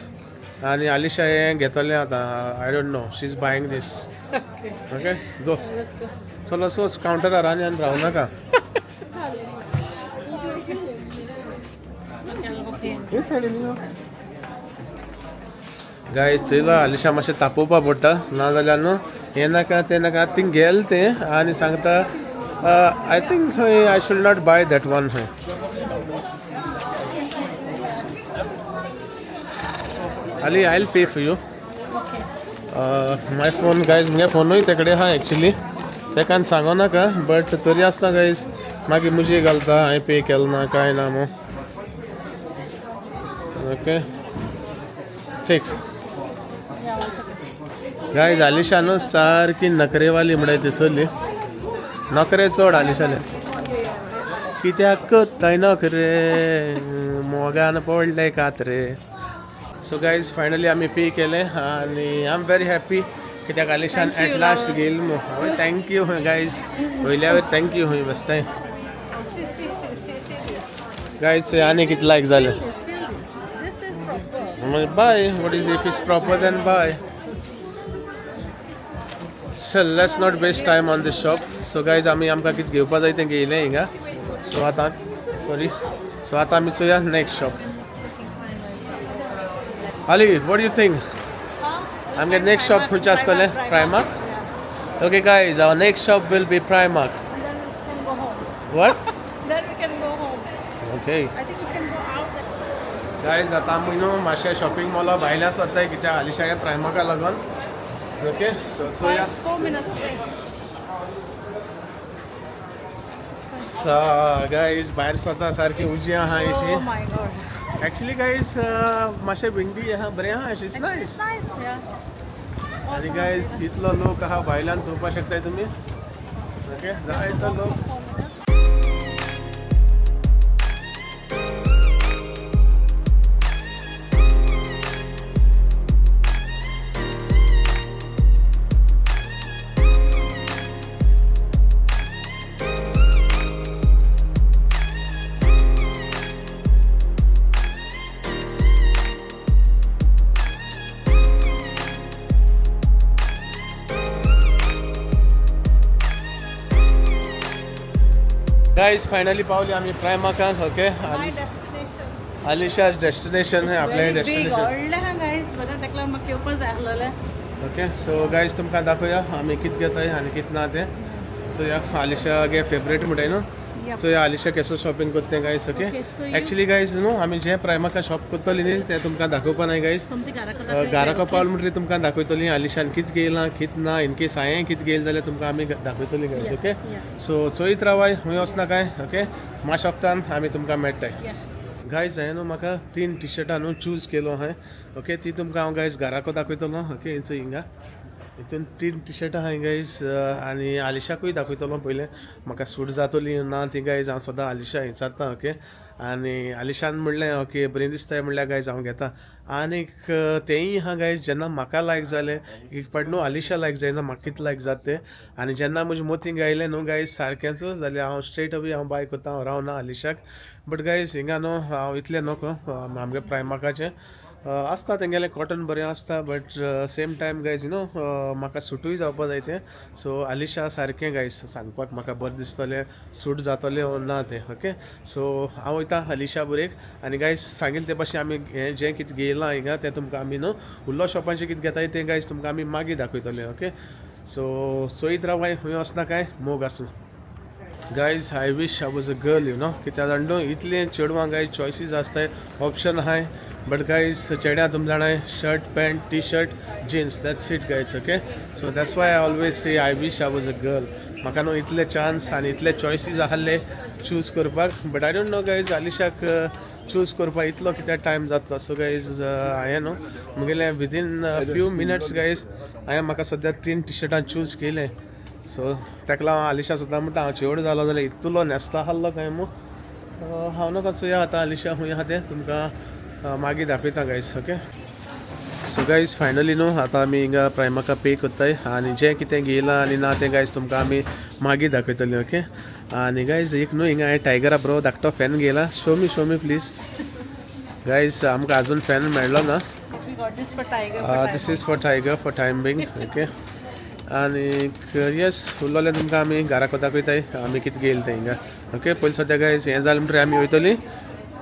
आनी आलिशा हें घेतलें आतां. I don't know, she is buying this. Okay, go.
Let's go.
चलो, सो कावंटरार आनी आनी रावू नाका. हे सायडीन यो गायज. चयला, आलिशा मातशें तापोवपा पडटा, नाजाल्यार न्हू हें नाका तें नाका. थिंग गेल तें आनी सांगता, I think I should not buy that one खंय. Ali, I will pay for you.
Okay.
My phone guys, मुगे फोनूय ते कडेन आहा एक्चुली. तेका सांगो नाका, बट तरी आसतना गायज मागीर मुजी घालता हांवें पे केलो ना कांय ना मू. ओके, ठीक.
Yeah, one second.
Guys, Alisha न्हू सारकी नखरेवाली म्हणटाय दिसली. नखरे चड आलिशाले. कित्याक करताय नखरे, मोगान पडले कात्रे. सो गायज, फायनली आमी पे केलें आनी I am very happy कित्याक आलिशान
Thank you,
at last
love.
घेयल मू. हांवें thank you guys, वयल्या वयर thank you हूंय बसताय.
See, see, see, see, see this.
Guys, आनी कितें लायक जालें.
Feel this, feel this. This is proper.
Buy. What is, if it's proper, then buy. So let's not waste time on this shop. So guys, आमी आमकां कितें घेवपा जाय तें घेयलें हिंगा. सो आतां, सॉरी, सो आतां आमी चोया next shop. Ali, what you think? आमगे नेक्स्ट शॉप खंयचें आसतलें? Primark. Okay guys, our next shop will be Primark.
And then we can go home.
What?
Then we can go home.
Okay.
I think we can go out.
Guys, आतां आमी न्हू मातशें shopping Maula भायल्यान सोदताय कित्याक आलिशागे प्रायमार्का लागून. ओके, सो चोया.
4 minutes away.
Guys, भायर सोता सारकी उजी आहा
Oh
अशी.
my God.
Actually guys, मातशें विंडी आहा, बरें आहा अशें. It's
Actually,
nice.
it's nice. Yeah.
आनी गायज, इतलो लोक आहा भायल्यान, चोवपाक शकताय तुमी. ओके, जायतो लोक.
4 minutes.
Guys, finally पावली आमी प्रायमार्काक. Okay.
My destination.
आलिशा's destination है, आपलें
Very big.
Destination.
व्हडलें आहा गायज, बरें ताका लागून म्हाका येवपा जाय आसलेलें.
ओके, सो गायज, तुमकां दाखोवया आमी कितें घेताय आनी कितें ना तें. सो या, आलिशा गे फेवरेट म्हणटाय न्हू. सो या आलिशा केसो शॉपिंग करता तें guys, okay.
Okay, so you-
actually guys न्हू आमी जें प्रायमार्का शॉप करतली न्ही तें तुमकां दाखोवपा नाय गायज.
सोमती घरा
घराक पावल म्हणटकीर तुमकां दाखयतली आलिशान कित घेयलां कित ना. इन केस हांवें कित घेयलें जाल्यार तुमकां आमी दाखयतली गायज, ओके. सो चोयत रावाय, खंय वचना काय, ओके. मातशें वखदान आमी तुमकां मेळटाय. गायज, हांवें न्हू म्हाका तीन टिशर्टां न्हू चूज केलो हांवें, ओके. ती तुमकां हांव गायज घराको दाखयतलो, ओके. हिंचो हिंगा हितून तीन टिशर्टां आहाय गायज आनी आलिशाकूय दाखयतलो पयलें म्हाका सूट जातली ना ती गायज. हांव सदां आलिशा विचारता, ओके. आनी आलिशान म्हणलें ओके बरें दिसताय म्हणल्यार गायज हांव घेता. आनीक तेंय आहा गायज, जेन्ना म्हाका लायक जालें एक पाट न्हू आलिशा लायक जायना, म्हाका कितें लायक जाता तें. आनी जेन्ना म्हज्या मोतींक आयलें न्हू गायज सारकेंच जाल्यार हांव स्ट्रेट अवे हांव बाय करता, हांव रावना आलिशाक. बट गायज हिंगा न्हू हांव इतलें नको आमगे प्रायमार्काचें आसता तेंगेलें कॉटन बरें आसता, but same time guys you know म्हाका सुटूय जावपा जाय तें. सो आलिशा सारकें गायज सांगपाक म्हाका बरें दिसतलें सूट जातलें ओ ना तें, ओके. सो हांव वयता आलिशा बरेक आनी गायज सांगील ते भाशेन आमी हें जें कितें घेयलां हिंगा तें तुमकां आमी न्हू उरलो शॉपांचें कितें घेताय तें गायज तुमकां आमी मागीर दाखयतले, ओके. सो चोयत रावाय, खंय वचना काय, मोग आसूं. Guys, I wish I was a girl, you know, कित्याक जाण न्हू इतलें चेडवां गायज चॉयसीस आसताय, ऑप्शन आहाय. बट गायज चेड्या तुम जाणाय, shirt, pant, T shirt, jeans, that's it guys, okay. So that's why I always say I wish I was a girl. म्हाका न्हू इतले चान्स आनी इतले चॉयसीस आहले चूज करपाक, but I don't know guys आलिशाक चूज करपाक इतलो कित्याक टायम जातलो. सो गायज हांवें न्हू मुगेलें विदीन फ्यू मिनट्स गायज हांवें म्हाका सद्या तीन टी शर्टां चूज केलें. सो ताका लागून आलिशा सदां म्हणटा हांव चेड जालो जाल्यार इतलो न्हेसता आहलो काय मू. हांव नाका, चोया आतां आलिशा खूंय आहा तें तुमकां मागीर दाखयता guys, okay. So guys finally न्हू आतां आमी हिंगा प्रायमार्का पे करताय आनी जें कितें घेयलां आनी ना तें गायज तुमकां आमी मागीर दाखयतली, ओके. आनी गायज एक न्हू हिंगा हांवें टायगरा बरो धाकटो fan घेयला. Show me, show me please guys. आमकां आजून फॅन मेळ्ळो ना.
We got this for Tiger.
This is for Tiger for time being, okay. आनी येस, उरलोलें तुमकां आमी घराक दाखयताय आमी कितें घेयलें तें हिंगा, ओके. पयलीं सद्या गायज हें जालें म्हणटकीर आमी वयतली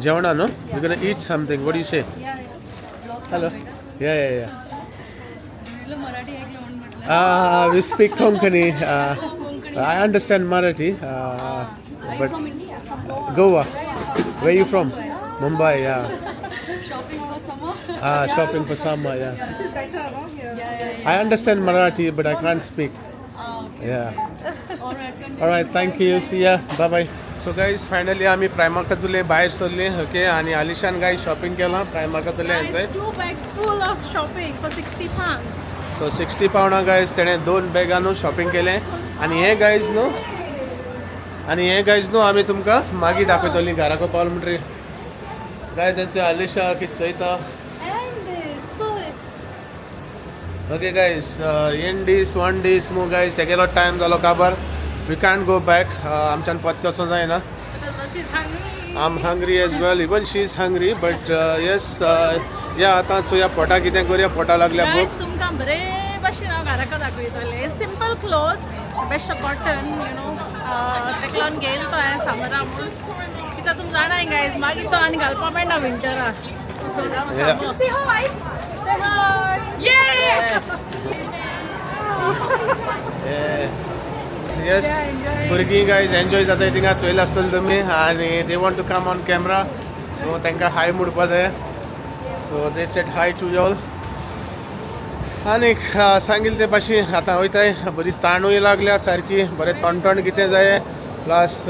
जेवणा न्हू. We gonna eat something, what you say? Hello, yeah yeah yeah.
Marathi ऐकलं म्हणून म्हटलं.
We speak Konkani. I understand Marathi, but
From India? From Goa.
Goa. Where you from? Mumbai, yeah.
Shopping for summer?
Ah, shopping for summer, yeah.
This is better, no? Here.
I understand Marathi, but I can't speak.
Ah, okay.
Yeah.
All right. Continue.
All right, thank you. See ya. Bye bye. So guys, finally आम्ही प्रायमार्कातुले भायर सरले, okay. आणि आलिशान guys shopping केलां प्रायमार्कातुले.
Guys, two bags full of shopping for £60.
So 60 पावंडां guys तेणें दोन बॅगां न्हू शॉपिंग केलें. आनी हें गायज न्हू, आनी हें गायज न्हू आमी तुमकां मागीर दाखयतली घराको पावल म्हणटकीर. गायज तेंचे आलिशा कितें चोयता.
And this, so
okay guys, N दीस वन दीस मू गायज तेगेलो टायम जालो काबार. We can't go back, आमच्यान परतें वचों जायना.
Because she's hungry.
I'm hungry as well. Even she's hungry. But yes, yeah, आतां चोया पोटा कितें करया, पोटा लागल्या
Guys,
भूक.
तुमकां बरे भशेन हांव घराक दाखयतलें. Simple clothes, best cotton, you know, ताका लागून घेयलो तो हांवें समरा म्हूण, कित्याक तुमी जाणाय गायज मागीर तो आनी घालपा मेळना विंटरा.
Yeah.
Say hi. Say hi. Yeah.
Yes, भुरगीं गायज एन्जॉय जाता थिंगा चोयला आसतलें तुमी आनी they want to come on camera, so तांकां हाय म्हणपा जाय. So they said hi to y'all. आनीक सांगील ते भाशेन आतां वयताय. बरी ताणूय लागल्या सारकी, बरें तणतण कितें जाय, प्लस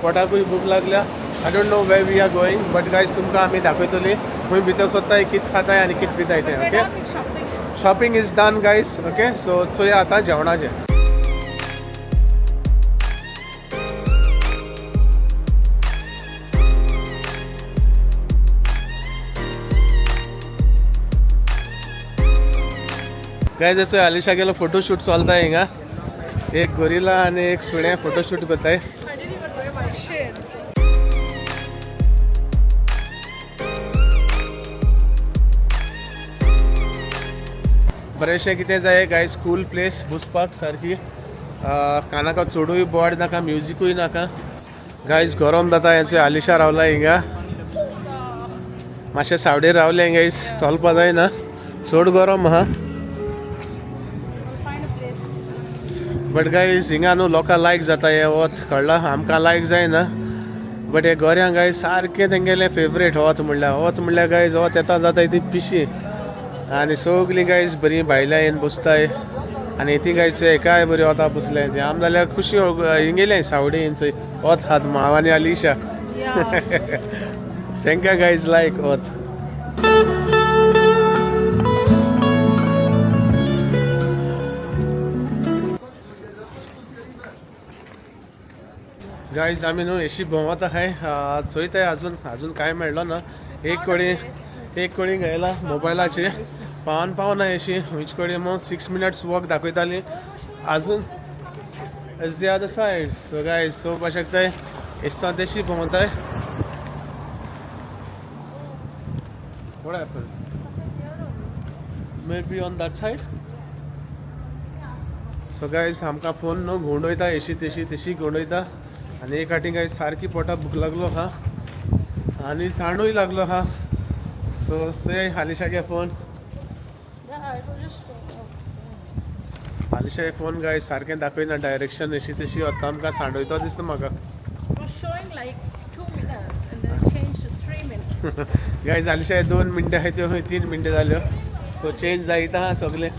पोटाकूय भूक लागल्या. I don't know where we are going, but guys तुमकां आमी दाखयतली खंय भितर सोदताय, कितें खाताय आनी कितें पिताय तें, okay.
Shopping.
Shopping is done guys, okay. So चोया आतां जेवणाचें. गायज असं आलिशा गेलो फोटोशूट चलता हिंगा. एक गोरिला आणि एक सुण्या फोटोशूट करताय.
I didn't even wear my shades.
बरेंशें कितें जाय गायज, कूल प्लेस बसपाक सारकी. कानाक चडूय बोड नाका, म्युजिकूय नाका. गायज गरम जाता हेंचे. आलिशा रावला हिंगा, मातशें सावडेर रावलें गायज, चलपा जायना, चड गरम आहा.
Find a place.
But guys हिंगा न्हू लोकां लायक जाता हें वत, कळ्ळां? आमकां लायक जायना, बट हे गोऱ्यांक गायज सारकें तेंगेलें फेवरेट वत म्हणल्यार. वत म्हणल्यार गायज वत येता जाता ती पिशी. आनी सगलीं गायज बरीं भायल्या येवन बसताय आनी ती गायज एकाय बरी वता बसले ते आम जाल्यार खुशी हिंगेलें सावडी चोय वत हात हांव आनी आलिशा. तेंकां गायज लायक वत. गायज आमी न्हू एशी भोंवत आहाय, चोयताय अजून अजून कांय मेळ्ळो ना. एक कडेन एक कडेन गेला मोबायलाचेर पावन पावना एशी which कडेन मग 6 मिनट्स वॉक दाखयताली अजून is the other side. So guys, चोवपा शकताय एसता तेशी भोंवताय. What happened? Maybe on that side? So guys, आमकां फोन न्हू घुंवडयता एशी तेशी तेशी घुंवडयता. आनी एक फाटी गायज सारकी पोटाक भूक लागलो हा आनी ताणूय लागलो हा. सो चोय आलिशागे phone.
Yeah, it was just.
Alisha phone guys सारकें दाखयना डायरेक्शन, एशी तेशी वता, आमकां सांडयतो दिसता म्हाका.
It was showing like 2 minutes and then it changed to 3 minutes.
Guys, Alisha 2 मिनटां आहाय त्यो 3 मिनटां जाल्यो. सो चेंज जायता आहा सगलें.
I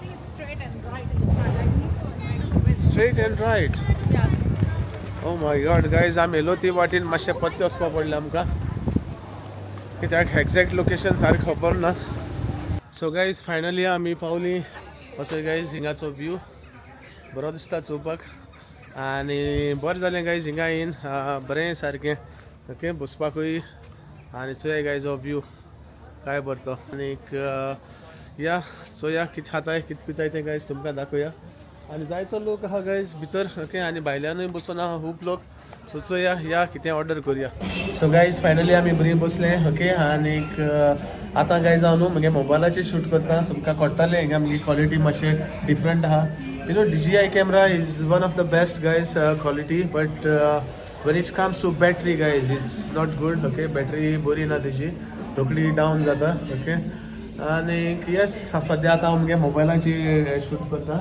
think it's straight and right in the front. I need to like
straight and right.
Yeah.
Oh my God guys, आमी येयलो ती वाटेन मातशें पत्ते वचपा पडलें आमकां, कित्याक एग्जॅक्ट लोकेशन सारकें खबर ना. सो गायज, फायनली आमी पावली. असो गायज हिंगाचो व्यू बरो दिसता चोवपाक आनी बरें जालें गायज हिंगा येवन, बरें सारकें ओके बसपाकूय. आनी चोया गायज हो व्यू काय बरो तो. आनीक या चोया कितें खाताय कितें पिताय तें गायज तुमकां दाखोवया. आनी जायतो लोक आहा गायज भितर, ओके, आनी भायल्यानूय बसून आहा खूब लोक. सो चोया या कितें ऑर्डर करुया. सो गायज, फायनली आमी बरी बसले, ओके. आनीक आतां गायज हांव न्हू म्हगे मोबायलाचेर शूट करता, तुमकां कळटलें हिंगा म्हगी क्वॉलिटी मातशें डिफरंट आहा. DJI camera is one of the best, guys, quality, but when it comes to battery, guys, it's not good, okay. Battery बरी ना तेजी, रोखडी डावन जाता, ओके. आनी येस, सद्या आतां हांव म्हगे मोबायलाचेर शूट करता.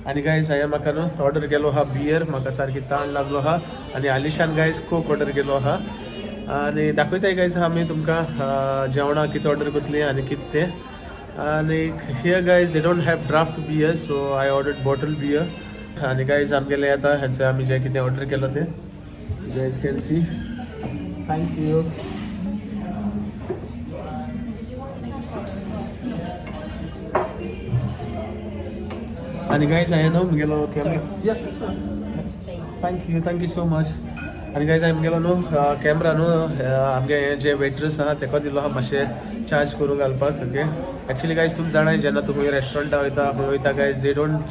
आनी गायज, हांवें म्हाका न्हू ऑर्डर केलो आहा बियर, म्हाका सारकी ताण लागलो आहा. आनी आलिशान गायज कोक ऑर्डर केलो आहा. आनी दाखयताय गायज आमी तुमकां जेवणां कितें ऑर्डर करतली आनी कितें तें. आनी here, guys, they don't have draft beer, so I ordered bottle beer. आनी गायज, आमगेलें येता हेंचे आमी जें कितें ऑर्डर केलो तें guys can see. Thank you. आनी गायज, हांवें न्हू म्हगेलो camera, thank you, thank you so much. आनी गायज, हांवें म्हगेलो न्हू कॅमरा न्हू आमगे हें जे वेट्रस आहा तेका दिलो आहा मातशें चार्ज करूंक घालपाक, ओके. एक्चुली गायज, तुमी जाणाय, जेन्ना तूं खंय रेस्टॉरंटा वयता, खंय वयता गायज, they don't,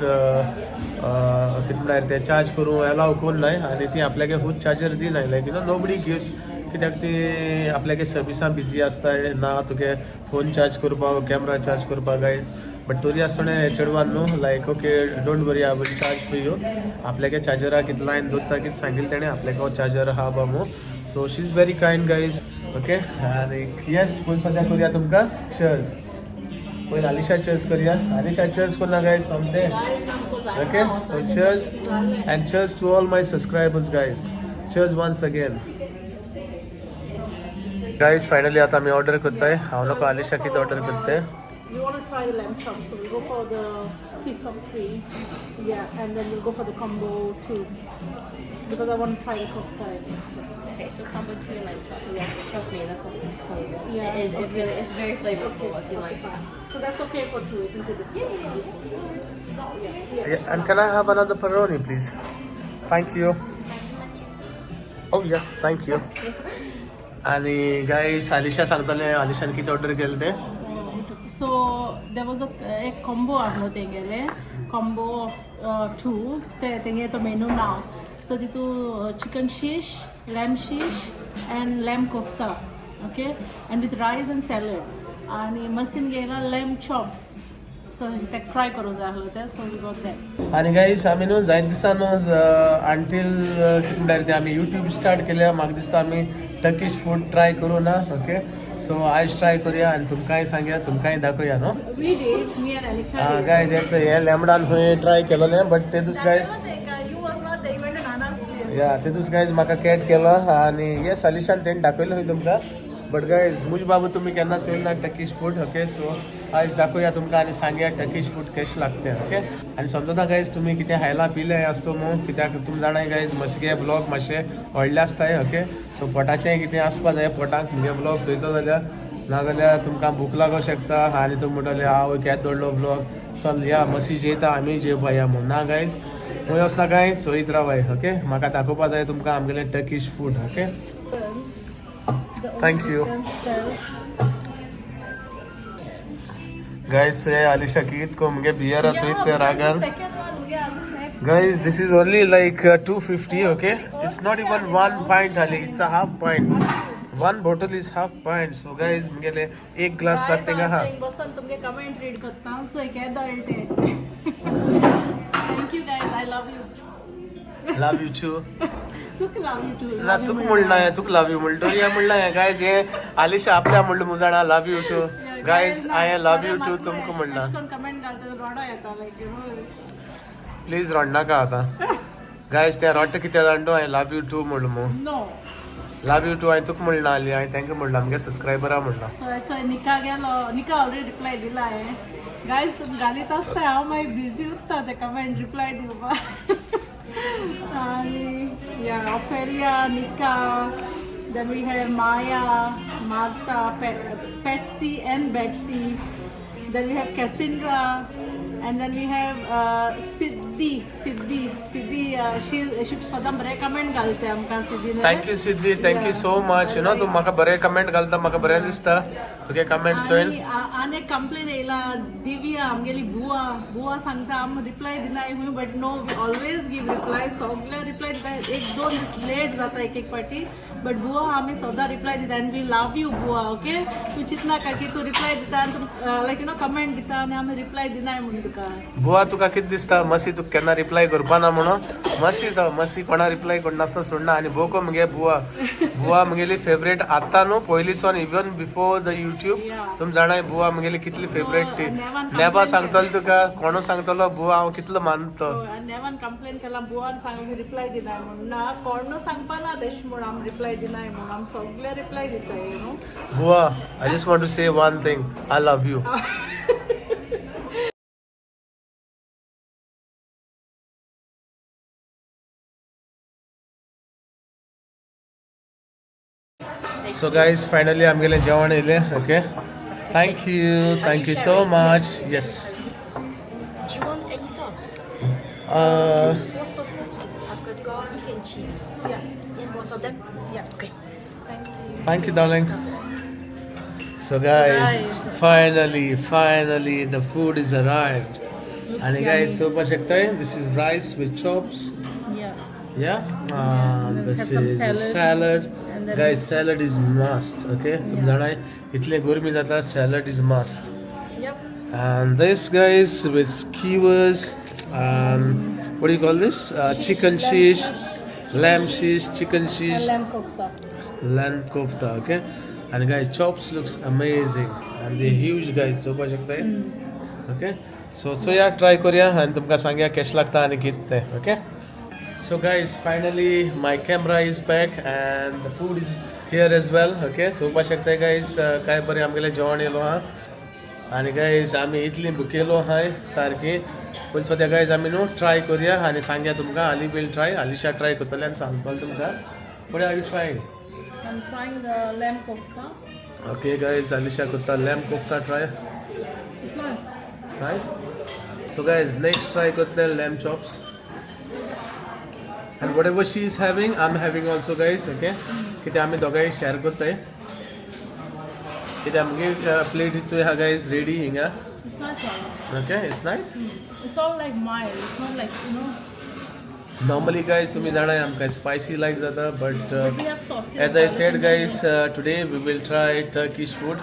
कितें म्हळ्यार ते चार्ज करूं एलाव कोन्नाय आनी ती आपल्यागे खूब चार्जर दिनाय. Like nobody gives, कित्याक ती आपल्यागे सर्विसां बिजी आसताय ना तुगे फोन चार्ज करपाक, कॅमरा चार्ज करपाक गायज. बट तरी आसतना चेडवान न्हू like, "Okay, don't worry, I will charge for you." आपल्यागे चार्जराक कितें लायन दवरता कितें सांगिल्लें तेणें, आपल्याक हो चार्जर आहा बा मू. So she is very kind, guys, okay. आनी येस, पूण सद्या करुया तुमकां चर्स. पयलीं आलिशा चर्स करुया. आलिशा चर्स करना गायज सोमतें. Okay, so cheers and cheers to all my subscribers, guys. Cheers once again. Guys, finally आता आमी ऑर्डर करताय. हांव नको आलिशा कितें ऑर्डर करते.
We want to try the lamb chop, so we'll go for the piece of three. Yeah, and then we'll go for the combo two. Because I want to try the kofta.
Okay, so combo two and lamb chops.
Yeah.
Trust me, the kofta is so good.
Yeah.
It is. It really. It's very flavorful if you like.
So that's okay for two, isn't it? This, yeah. Yeah.
Yeah, and can I have another pepperoni, please? Thank you. Oh yeah, thank you. आणि guys, Alisha सांगतले आलिशान कितें order केलें तें.
So there was a combo आहलो तेंगेले, combo of two. ते तेंगे तो मेनू नाव. So तितू chicken shish, lamb shish and lamb kofta. Okay, and with rice and salad. आणि मसीन गेला lamb chops. So ते ट्राय करूं जाय आहलो ते. So we got that.
आणि गाईज, आमी न्हू जायत दिसा न्हू अंटील कितें म्हणल्यार ते आमी युट्यूब स्टार्ट केल्या, म्हाका दिसता आमी टर्किश फूड ट्राय करूं ना, ओके. सो आयज ट्राय करूया आनी तुमकांय सांगया, तुमकांय दाखोवया न्हू.
We did, me and Anika.
Guys, हेच हे लॅमडान खंय ट्राय केलोलें, बट तेदूस guys,
You was not there, you went to Nana's place.
या, तेदूस गायज म्हाका कॅट केलो आनी येस, अलिशान तेणी दाखयलो खंय तुमकां. बट गायज, मुज बाबू तुमी केन्ना चोयल ना टर्कीश फूड, ओके. सो आयज दाखोवया तुमकां आनी सांगया टर्कीश फूड कशें लागतें, ओके. आनी समजता गायज, तुमी कितें खायलां पिलें आसतो मू, कित्याक तुमी जाणाय गायज, मसगे ब्लॉग मातशे व्हडले आसताय, ओके. सो पोटाचें कितें आसपा जाय पोटाक मुगे ब्लॉग चोयतो जाल्यार, नाजाल्यार तुमकां भूक लागो शकता आनी तुमी म्हणटले, हांव केद दवरलो ब्लॉग, चल या मसी जेयता, आमी जेवपा या म्हूण. ना गायज, खंय वचना काय, चोयत रावाय, ओके. म्हाका दाखोवपा जाय तुमकां आमगेलें Turkish food, okay.
The only
Thank you.
Difference there.
Guys, हे आलिशा कित को मुगे बियर
Yeah,
चोयत ते
because the
रागान.
Second one, मुगे अजून next.
Guys, this is only like 250, okay? It's not even 1 pint, Ali. It's a half pint. One bottle is half pint. So, guys, मुगेले एक glass
Guys,
लागते
हांव
हा.
थंय बसून तुमगे कमेंट रीड करता हांव, चोय केदो दळटे. Thank you guys, I love you.
Love you too.
तुका लव you to.
ना, तुका म्हणला, तुका लव you म्हणतो या म्हणला. गायज, हे आलिशा आपल्या म्हणलं मुजाणा, love you too guys, I love you too तुमकां म्हणला.
कमेंट घालता रोडो येता, लायक you know.
Please रडनाका आता गायज. त्या रडटा कित्याक जाण, I love you to म्हणलं मू.
नो.
लव you to हांवें तुका म्हणला आली, हांवें तांकां म्हणलां, आमगे सबस्क्रायबरां म्हणलां.
सो चोय निका गेलो, निका ऑलरेडी रिप्लाय दिला हांवें. गायज, तुमी घालीत आसता, हांव मागीर बिजी उरता ते कमेंट रिप्लाय दिवपाक. आनी या, Ophelia, Nika, then we have Maya, Martha, Patsy and Betsy, then we have Cassandra, and then we have Siddhi. Siddhi, Siddhi, she सदां बरे कमेंट घालते आमकां सिद्धीने.
Thank you Siddhi, thank you so much. You know, तूं म्हाका बरे comment घालता, म्हाका बरें दिसता तुगे कमेंट चोयन.
आनी आनी एक कंप्लेन येयला, दिव्या, आमगेली बुवा. बुवा सांगता आम रिप्लाय दिनाय खंय, but no, we always give reply. सगळे रिप्लाय दिता, एक दोन दीस लेट जाता एक एक पाटी, बट बुवा आमी सदां रिप्लाय दिता आनी we love you बुवा, ओके. तूं चिंतनाका की तूं रिप्लाय दिता आनी तूं लायक you know comment दिता आनी आमी रिप्लाय दिनाय म्हूण तुका.
बुवा, तुका कितें दिसता, मसी तुका केन्ना रिप्लाय करपा ना म्हणून? मसी तो मसी कोणा रिप्लाय करनासतना सोडना. आनी भोको मुगे बुवा, बुवा मुगेली फेवरेट आतां न्हू, पयलींसून, इवन बिफोर the YouTube. तुमी जाणाय बुवा मुगेली कितली फेवरेट ती.
नेवान
नेबा
complain
सांगतलो तुका, कोणू सांगतलो बुवा हांव कितलो मानतो.
हय, आनी नेवान कंप्लेन केला, बुवान सांग रिप्लाय दिनाय म्हूण. ना, कोण सांगपा ना तेश म्हूण आमी रिप्लाय दिनाय म्हूण, आमी सगळे रिप्लाय दिताय you know.
बुवा, I just want to say one thing, I love you. So guys, finally आमगेलें जेवण येयलें, okay. Thank you, thank you so much. Yes.
Do you want any sauce? What sauces? I've got garlic and chili.
Yeah.
Yes, most of them?
Yeah.
Okay.
Thank you.
Thank you, darling. So guys, finally, finally, the food is arrived. And guys, so much this is rice with chops.
Yeah.
Yeah, and
let's
this
have some
is a
salad.
Salad.
And then-
Guys, salad is must. Okay, तुम जाणाय इतले गरमी जाता, salad is must.
Yep.
And this, guys, with skewers and what do you call this? Chicken
lamb
shish, lamb shish, chicken shish.
And lamb kofta.
Lamb kofta, okay. And guys, chops looks amazing and they huge, guys, so शकताय, okay. So या, try करूया आणि तुमकां सांगया केशें लागता आनी कितें तें, okay. So guys, finally my camera is back and the food is here as well, okay. चोवपा शकताय गायज, काय बरें आमगेलें जेवण येयलो आहा. आनी गायज, आमी इतली भुकेलो आहाय सारकी. पूण सद्या गायज, आमी न्हू ट्राय करूया आनी सांगया तुमकां. Ali will try, Alisha try करतलें आनी सांगतलें तुमकां. What are you trying?
I'm trying the lamb kofta.
Okay guys, Alisha करता lamb kofta try.
It's nice.
Nice. So guys, next try करतले lamb chops. And whatever she is having, I'm having also, guys, okay? कित्याक आमी दोगांय share करताय. कित्याक आमगे plate चोय आहा guys, ready हिंगा.
It's nice one.
Okay, it's nice.
It's all like mild. It's not like, you know.
Normally guys, तुमी जाणाय आमकां स्पायसी लायक जाता, but
We have sauces.
As I said guys, today we will try Turkish food.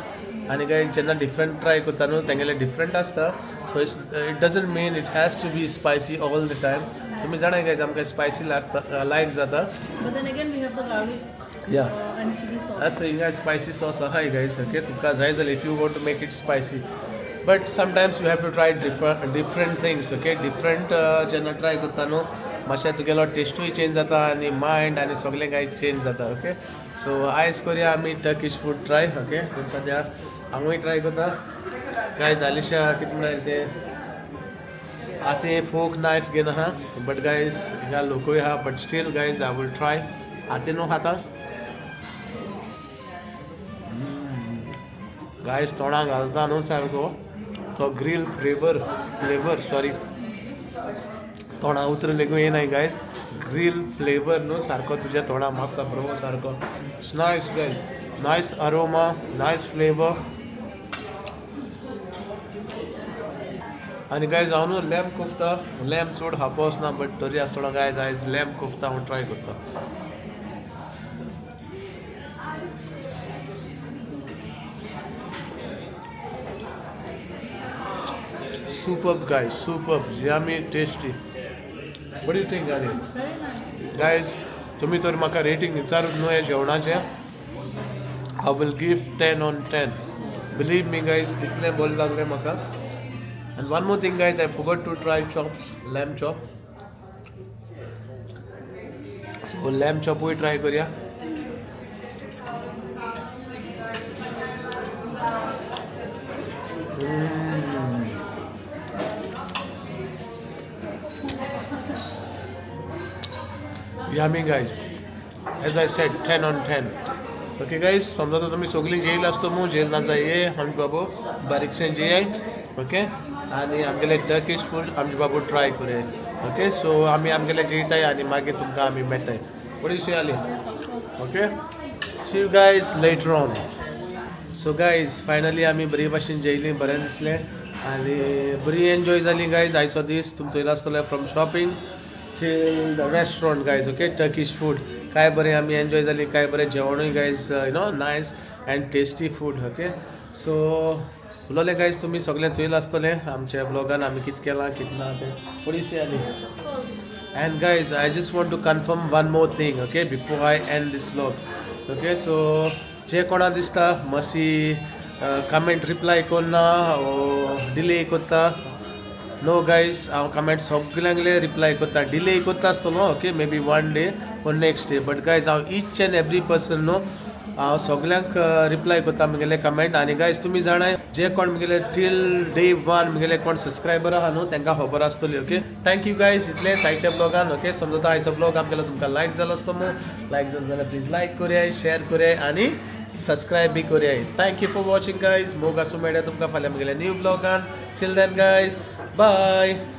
आनी guys, जेन्ना different try करता न्हू, तेंगेले different आसता. So it doesn't mean it has to be spicy all the time. तुमी जाणा guys, आमकां spicy लागता, लायक जाता.
But then again, we have the garlic.
Yeah.
आनी चिली सॉस.
अच्छा, हिंगा स्पायसी सॉस आहा गायज. ओके, तुमकां जाय जाल्यार if you want to make it spicy, but sometimes you have to try different things. Okay, different जेन्ना try करता न्हू, मातशें तुगेलो टेस्टूय चेंज जाता आनी मायंड आनी सगळें कांय चेंज जाता. ओके, सो आयज करुया आमी टर्किश फूड ट्राय. ओके, पूण सद्या हांवूय ट्राय करता गायज. आलिशा कितें म्हणल्यार तें आतां फोक नायफ घेवन आहा, बट गायज हिंगा लोकूय आहा, but still guys I will try. आतां न्हू खाता गायज, तोंडाक घालता न्हू सारको तो ग्रील फ्लेवर फ्लेवर सॉरी, तोंडा उतर लेगून येना गायज. ग्रील फ्लेवर न्हू सारको तुज्या तोंडा मारता बरोबर सारको. It's nice guys, nice aroma, nice flavour. आनी गायज हांव न्हू लॅम कोफ्ता, लॅम चड खावपा वचना, बट तरी आसतना गायज आयज लॅम कोफ्ता हांव ट्राय करता. Superb guys, superb, yummy, tasty. What do you think, Ali?
Very nice.
Guys, तुम्ही तर म्हाका रेटींग विचारूच न्हू हे जेवणाचें. I will give 10 on 10, believe me guys, इतलें बरें लागलें म्हाका. And one more thing guys, I forgot to try chops, lamb chop. So lamb चॉपूय try करूया. Yummy guys, as I said, 10 on 10. Okay guys, समजा तर तुम्ही सगळी जेयल आसतो मग जेल ना जाय आमचे बाबू बारीकशें जेय. ओके, आनी आमगेले टर्किश फूड आमचे बाबू ट्राय करूया. ओके, सो आमी आमगेले जेयताय आनी मागीर तुमकां आमी मेळटाय. What आली? Okay, see you guys later on. So guys, finally आमी बरी भाशेन जेयली, बरें दिसलें आनी बरी एन्जॉय जाली गायज. आयचो दीस तुमचो येयलो आसतलो from shopping till the restaurant guys. Okay, Turkish food काय बरें आमी एन्जॉय जाली, काय बरें जेवणूय guys, nice and tasty food. Okay, so उलोवले guys, तुमी सगळें चोयलां आसतलें आमच्या ब्लॉगान आमी कितें केलां कितें ना तें. पडीशी आली. And guys, I just want to confirm one more thing, okay, before I end this vlog. Okay, so जे कोणा दिसता मातशी कमेंट रिप्लाय करना डिले करता, नो गायज, हांव कमेंट सगल्यांगले रिप्लाय करता. डिले करता आसतलो, okay, maybe one day or next day, but guys हांव इच एंड एवरी पर्सन न्हू, हांव सगल्यांक रिप्लाय करता म्हगेले कमेंट. आनी गायज तुमी जाणाय, जे कोण म्हगेले टील डे वन म्हगेले कोण सबस्क्रायबर आहा न्हू, तांकां खबर आसतली. ओके, thank you guys, इतलेंच आयच्या ब्लॉगान. ओके, समजा आयचो ब्लॉग आमगेलो तुमकां लायक जालो आसतो मू, लायक जालो जाल्यार प्लीज लायक करयाय, शेअर करयाय आनी सबस्क्रायब बी करयाय. Thank you for watching guys. मोग आसूं मेळया तुमकां फाल्यां म्हगेल्या new ब्लॉगान. Till then guys, bye.